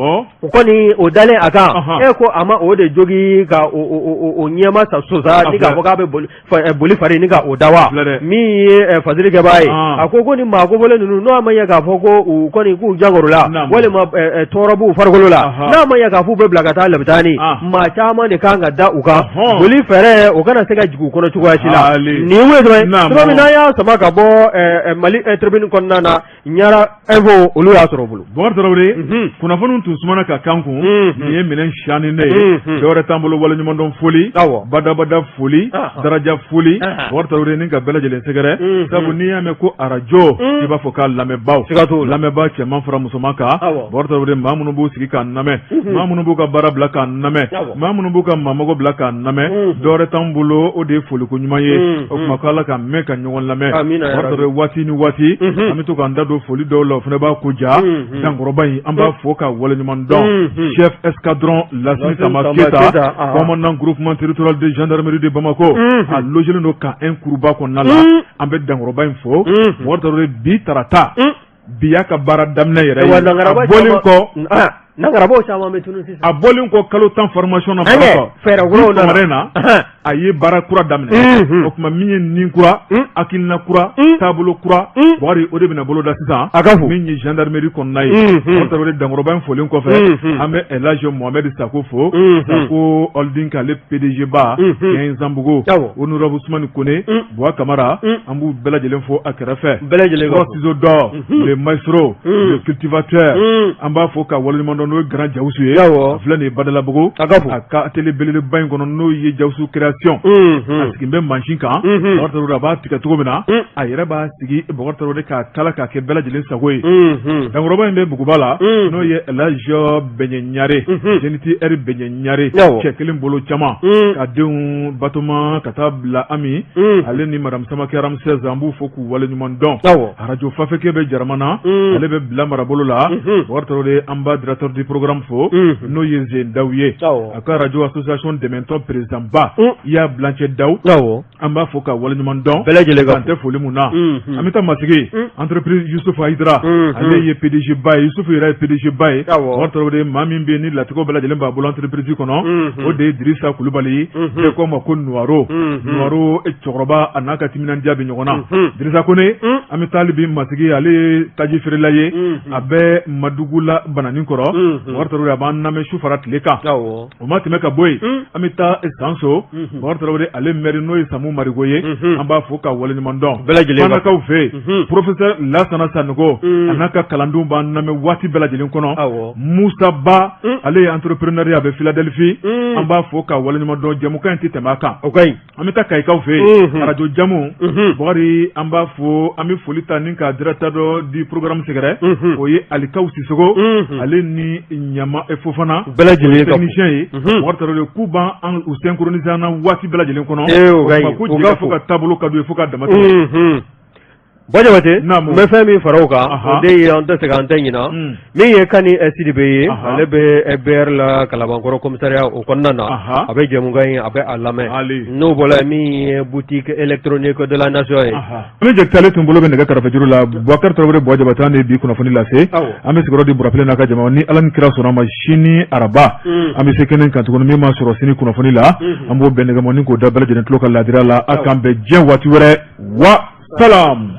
[SPEAKER 2] o kɔni o dalen a kan e ko a ma o de jogin ka o ɲɛma sa sosa ni k'a fɔ k'a bɛ boli fari ni ka o da wa min ye fasirikɛbaa ye a ko ko ni maa kofɔlen ninnu n'o ma ɲɛ k'a fɔ ko u kɔni k'u jankaro la walima tɔɔrɔ b'u farikolo la n'a ma ɲɛ k'a f'u bɛ bila ka taa labitani maa caman de kan ka da u kan boli fɛɛrɛ o kana se ka jigin u kɔnɔ cogoya si la nin ye tuma min n'an y'a sama ka bɔ Mali Tribune kɔnɔna na Ɲara Info olu y'a sɔrɔ bolo
[SPEAKER 1] Bubakari Tarawele kunnafoni tun sumana ka kan kun nin ye minɛn siyani ne ye dɔwɛrɛ t'an bolo waleɲumandɔn foli badabada foli daraja foli Bubakari Tarawele ni ka bɛɛ lajɛlen sɛgɛrɛ sabu n'i y'a mɛn ko arajo i b'a fɔ k'a lamɛnbaaw lamɛnbaa cɛman fara musoman kan Bubakari Tarawele maa minnu b'u sigi k'an lamɛn maa minnu b'u ka baara bila k'an lamɛn maa minnu b'u ka maamago bila k'an lamɛn dɔwɛrɛ t'an bolo o de ye foliko ɲuman ye o tuma ko Ala ka mɛn ka ɲɔgɔn lamɛn waati ni waati an bɛ to k'an da don foli dɔw la o fana b'a ko ja dankɔrɔba in an b'a fo ka waleɲuman dɔn chef escadron Lasini Tamba Keyita commandant groupement territorial de gendarmerie de Bamako a logelen don camp 1 kuruba kɔnɔna la an bɛ dankɔrɔba in fo Bubakari Tarawele bi tarata bi y'a ka baara daminɛ yɛrɛ ye a bɔlen kɔ
[SPEAKER 2] Nagarabaw caman bɛ tunun sisan
[SPEAKER 1] a bɔlen kɔ kalo 10 formation na
[SPEAKER 2] fɛɛrɛ kuraw nana
[SPEAKER 1] na a ye baara kura daminɛ o tuma min ye nin kura hakilina kura taabolo kura Bubakari o de bɛna boloda sisan
[SPEAKER 2] a ka fo
[SPEAKER 1] min ye gendarmerie kɔnɔna ye Bubakari Tarawele dankɔrɔba in folen kɔfɛ an bɛ Elhaji Mohamed Sako fo Sako Holding k'ale PDG ba Kɛn Zanbugu honorable Usumani Kone Buwa Kamara an b'u bɛɛ lajɛlen fo a kɛrɛfɛ
[SPEAKER 2] bɛɛ lajɛlen
[SPEAKER 1] Prof Ciseau d'or le maestro le cultivateur an b'a fo ka waleɲuman dɔn n'o ye Grand Jawusu ye a filɛ nin ye Badalabugu
[SPEAKER 2] a ka fo
[SPEAKER 1] a ka atelier belebeleba in kɔnɔ n'o ye Jawusu création a sigilen bɛ mansin kan Bubakari Tarawele a b'a tigɛ cogo min na a yɛrɛ b'a sigi Bubakari Tarawele k'a kala k'a kɛ bɛɛ lajɛlen sago ye dankɔrɔba in bɛ Buguba la n'o ye Elhaji Bɛɲɛ Ɲare Zenith R Bɛɲɛ Ɲare cɛ kelen bolo caman ka denw Batoma ka taa bila Ami ale ni madame Samakɛ Ramsès an b'u fo k'u waleɲuman dɔn arajo Fafeke bɛ Jaramana ale bɛ bila marabolo la Bubakari Tarawele an b'a directeur du programme fo n'o ye Zen Daw ye a ka arajo association dɛmɛtɔn président ba i y'a Bilancɛ Daw an b'a fo ka waleɲuman dɔn
[SPEAKER 2] bɛɛ lajɛlen
[SPEAKER 1] dan tɛ foli mun na an bɛ taa Masigi entreprise Yusuf Hayidara ale ye PDG ba ye Yusuf yɛrɛ ye PDG ba ye Bubakari Tarawele maa min bɛ yen ni latigɛw bɛɛ lajɛlen b'a bolo entreprise kɔnɔ o de ye Dirisa Kulubali bɛɛ ko ma ko Nuwaro Nuwaro cɛkɔrɔba a n'a ka timinandiya bɛ ɲɔgɔn na Dirisa Kone an bɛ taa hali bi Masigi ale ye taji feerela ye a bɛ Madugula Bananikɔrɔ Bubakari Tarawele a b'an lamɛn su fara tile kan o ma tɛmɛ ka bɔ yen an bɛ taa Sanso Bubakari Tarawele ale maire n'o ye Samu Marigo ye an b'a fo ka waleɲuman dɔn
[SPEAKER 2] bɛɛ lajɛlen
[SPEAKER 1] Fanakaw fɛ yen professeur Lasana Sanogo a n'a ka kalandenw b'an lamɛn waati bɛɛ lajɛlen kɔnɔ Musa Ba ale ye entrepreneur ye a bɛ Philadelphie an b'a fo ka waleɲuman dɔn jɛmukan in tɛ tɛmɛ a kan
[SPEAKER 2] o ka ɲi
[SPEAKER 1] an bɛ taa Kayikaw fɛ yen arajo jamu Bubakari an b'a fo an bɛ foli ta ni ka directeur du programme sɛgɛrɛ o ye Alikaw Sisogo ale ni Ɲama Fofana
[SPEAKER 2] bɛɛ lajɛlen
[SPEAKER 1] technicien ye Bubakari Tarawele k'u b'an u synchroniser an na waati bɛɛ lajɛlen kɔnɔ ko jɛkafɔ ka taabolo ka d'u ye fo ka dama
[SPEAKER 2] tɛmɛ Buwa Jabate n bɛ fɛn min fara o kan o de ye an tɛ sɛgɛn an tɛ ɲina min ye Kani Sidibe ye ale bɛ BR la Kalabankɔrɔ commissariat o kɔnɔna na a bɛ jɛmukan in a bɛ a lamɛn n'o bɔra min ye boutique électronique de la nation ye
[SPEAKER 1] an bɛ Jakite ale tun bolo bɛ nɛgɛ karafejuru la Bubakari Tarawele Buwa Jabate an de ye bi kunnafoni lase an bɛ sigiyɔrɔ di Burafile n'a ka jama ni Ala ni kira sɔnna ma sini araba an bɛ se kɛnɛ kan tuguni min ma sɔrɔ sini kunnafoni la an b'o bɛn nɛgɛmɔni k'o da bɛɛ lajɛlen tulo kan laadiriya la a k'an bɛn diɲɛ waati wɛrɛ wa salam.